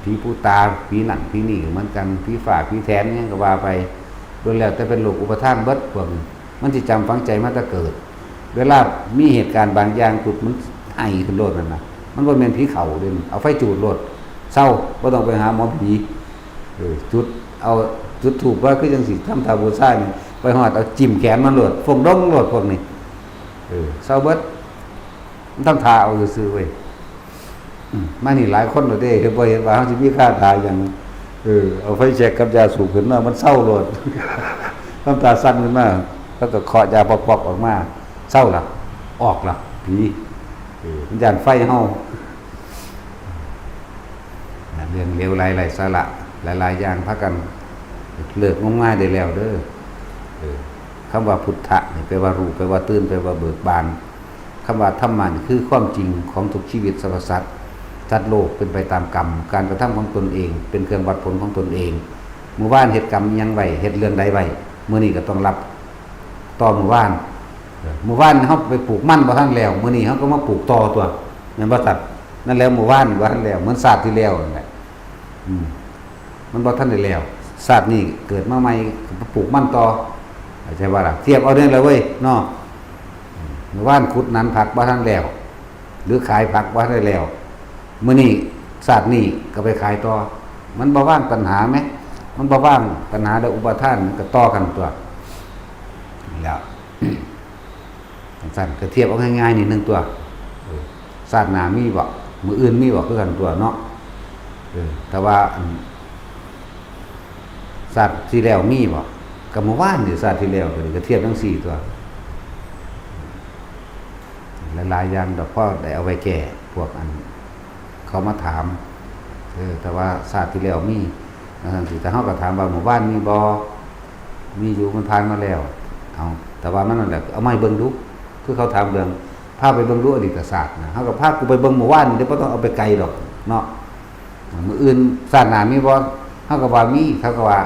ผีปูตา ผีนั่นผีนี่ก็เหมือนกัน ผีฟ้าผีแถนหยังก็ว่าไป ล้วนแล้วแต่เป็นโรคอุปาทานเบิดพวกนี้ มันสิจำฝังใจมาแต่เกิด เวลามีเหตุการณ์บางอย่างปุ๊บ มันไห้ขึ้นโลดนั่นนะ มันบ่แม่นผีเข้าเด้ เอาไฟจูดโลด เซา บ่ต้องไปหาหมอผี เออ จุด เอา จุดธูปว่าคือจังสิทำท่าบูชานี่ ไปฮอดเอาจิ้มแขนมันโลด ฟงดงโลดพวกนี้ เออ เซาเบิด มันทำท่าเอาซื่อๆเว้ย อืม มานี่หลายคนแล้วเด้ เห็นบ่ เห็นว่าเฮาสิมีคาถาหยัง เออ เอาไฟแช็กกับยาสูบขึ้นมา มันเซาโลด ทำตาสั่นขึ้นมา แล้วก็เคาะยาปอกๆออกมา เซาละ ออกละ ผี เออ มันย้านไฟเฮา เรื่องเลวร้ายไร้สาระ หลายๆอย่าง พากันเลิกงมงายได้แล้วเด้อ เออ คำว่าพุทธะนี่แปลว่ารู้ แปลว่าตื่น แปลว่าเบิกบาน คำว่าธรรมะนี่คือความจริงของทุกชีวิตสรรพสัตว์ สัตว์โลกเป็นไปตามกรรม การกระทำของตนเอง เป็นเครื่องวัดผลของตนเอง มื้อวานเฮ็ดกรรมอิหยังไว้ เฮ็ดเรื่องใดไว้ มื้อนี้ก็ต้องรับต่อมื้อวาน เออ มื้อวานเฮาไปปลูกมันบ่ทันแล้ว มื้อนี้เฮาก็มาปลูกต่อตัว แม่นบ่ซั่น นั่นแหละ มื้อวานบ่ทันแล้ว เหมือนชาติที่แล้วนั่นแหละ อืม มันบ่ทันได้แล้ว ชาตินี้เกิดมาใหม่ ก็ปลูกมันต่อ เข้าใจบ่ล่ะ เทียบเอาเด้อล่ะเว้ย เนาะ มื้อวานขุดหนานผักบ่ทันแล้ว หรือขายผักบ่ทันได้แล้ว มื้อนี้ชาตินี้ก็ไปขายต่อ มันบ่วางตัณหาแหม มันบ่วางตัณหาและอุปาทาน มันก็ต่อกันตัว แล้ว จังซั่นก็เทียบเอาง่ายๆนิดนึงตัว เออ ชาติหน้ามีบ่ มื้ออื่นมีบ่ คือกันตัวเนาะ เออ แต่ว่าอัน ชาติที่แล้วมีบ่ ก็มื้อวานนี่ ชาติที่แล้วก็ดี ก็เทียบจังซี่ตัว หลายๆอย่างดอก พอได้เอาไว้แก้ พวกอัน เขามาถาม เออ แต่ว่าชาติที่แล้วมี ว่าซั่นสิ แต่เฮาก็ถามว่ามื้อวานมีบ่ มีอยู่ มันผ่านมาแล้ว เอา แต่ว่ามันนั่นแหละ เอามาให้เบิ่งดู คือเขาถามเรื่อง พาไปเบิ่งดูอดีตชาตินะ เฮาก็พากูไปเบิ่งมื้อวานนี่เด้อ บ่ต้องเอาไปไกลดอก เนาะ มื้ออื่นชาติหน้ามีบ่ เฮาก็ว่ามี เขาก็ว่า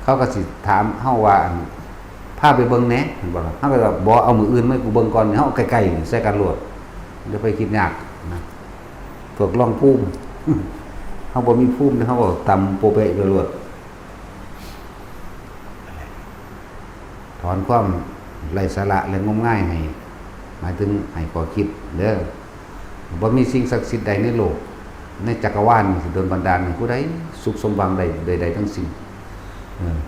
เขาก็สิถามเฮาว่า อัน พาไปเบิ่งแหน่ เห็นบ่ล่ะ เฮาก็ว่า บ่ เอามื้ออื่นมาให้กูเบิ่งก่อน เฮาเอาใกล้ๆนี่ใส่กันโลด อย่าไปคิดยากนะ พวกรองภูมิ เฮาบ่มีภูมิ เฮาก็ตำโปะเปะไปโลด ถอนความไร้สาระและงมงายให้ หมายถึงให้ข้อคิดเด้อ บ่มีสิ่งศักดิ์สิทธิ์ใดในโลก ในจักรวาลนี่สิดลบันดาลให้ผู้ใดสุขสมหวังได้ ใดๆทั้งสิ้น เออ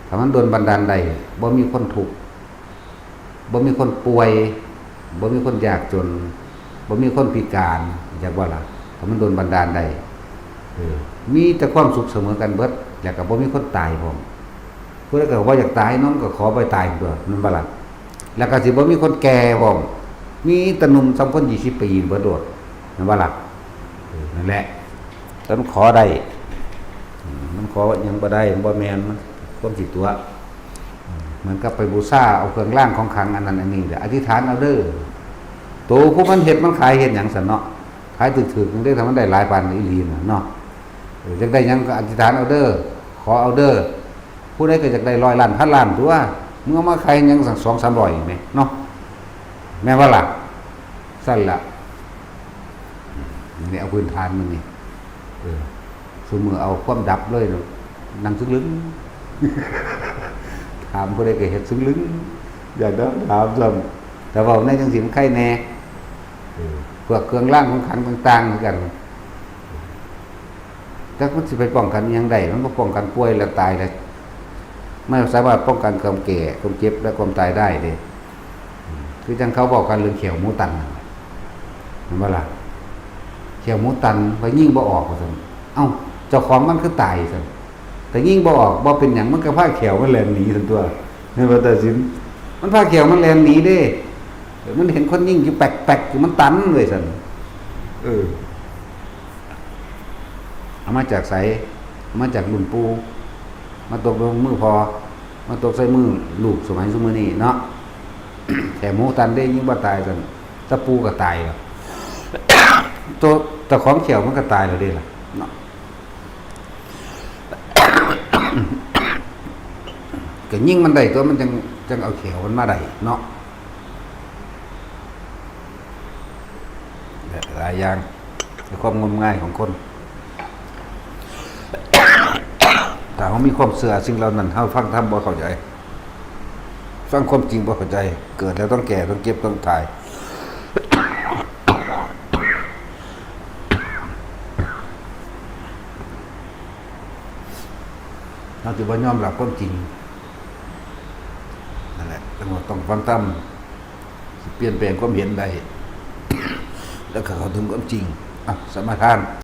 ถ้ามันดลบันดาลได้ บ่มีคนทุกข์ บ่มีคนป่วย บ่มีคนยากจน บ่มีคนพิการ จักว่าล่ะ ถ้ามันดลบันดาลได้ เออ มีแต่ความสุขเสมอกันเบิด แล้วก็บ่มีคนตายพร้อม ผู้ใดก็บ่อยากตาย น้องก็ขอไปตายตัว แม่นบ่ล่ะ แล้วก็สิบ่มีคนแก่พร้อม มีแต่หนุ่มส่ำคนยี่สิบปีเบิดโลด แม่นบ่ล่ะ เออ นั่นแหละ แต่มันขอได้ อืม มันขอหยังบ่ได้ มันบ่แม่น มันความสิตัว เหมือนกับไปบูชาเอาเครื่องรางของขลังอันนั้นอันนี้เด้อ อธิษฐานเอาเด้อ โตผู้มันเฮ็ดมันขายเฮ็ดหยังซั่นเนาะ ขายถืกๆจั่งใด๋ ถ้ามันได้หลายปานอีหลีน่ะเนาะ เออ จักได้หยังก็อธิษฐานเอาเด้อ ขอเอาเด้อ ผู้ใดก็อยากได้ร้อยล้านพันล้านตัว มึงเอามาขายหยังซั่น สองสามร้อยแหมเนาะ แม่นบ่ล่ะ ซั่นล่ะ นี่เอาพื้นฐานมันนี่ เออ ซุมื้อเอาความดับเลยเนาะ นั่งซึ่งลึง ถามผู้ใดก็เฮ็ดซึ่งลึง อยากถามซ้ำ แต่เว้าในจังซี่มันไคแน่ เออ พวกเครื่องรางของขลังต่างๆคือกัน จักมันสิไปป้องกันอิหยังได้ มันบ่ป้องกันป่วยและตายและ ไม่สามารถป้องกันความแก่ ความเจ็บ และความตายได้เด้ คือจั่งเขาเว้ากันเรื่องแข้วหมูตันนั่นแหละ เห็นบ่ล่ะ แข้วหมูตัน ไปยิงบ่ออกว่าซั่น เอ้า เจ้าของมันคือตายซั่น แต่ยิงบ่ออก บ่เป็นหยัง มันก็พาแข้วมันแล่นหนีซั่นตั๊ว แม่นบ่ตาสิน มันพาแข้วมันแล่นหนีเด้ เออ มันเห็นคนยิงอยู่แป๊กๆอยู่ มันตันเว้ยซั่น เออ เอามาจากไส เอามาจากรุ่นปู่ มาตกลงมือพ่อ มาตกใส่มือลูกสมัยซุมื้อนี้เนาะ แข้วหมูตันเด้ ยิงบ่ตายซั่น แต่ปู่ก็ตายแล้ว ตัวเจ้าของแข้วมันก็ตายแล้วเด้ล่ะเนาะ ก็ยิงมันได้ตั๊ว มันจั่ง จั่งเอาแข้วมันมาได้เนาะ หลายอย่าง ในความงมงายของคน ถ้าเฮามีความเชื่อสิ่งเหล่านั้น เฮาฟังธรรมบ่เข้าใจ ฟังความจริงบ่เข้าใจ เกิดแล้วต้องแก่ ต้องเจ็บ ต้องตาย เฮาสิบ่ยอมรับความจริง นั่นแหละ จั่งว่าต้องฟังธรรม สิเปลี่ยนแปลงความเห็นได้ แล้วก็เข้าถึงความจริง อ่ะ สมาทาน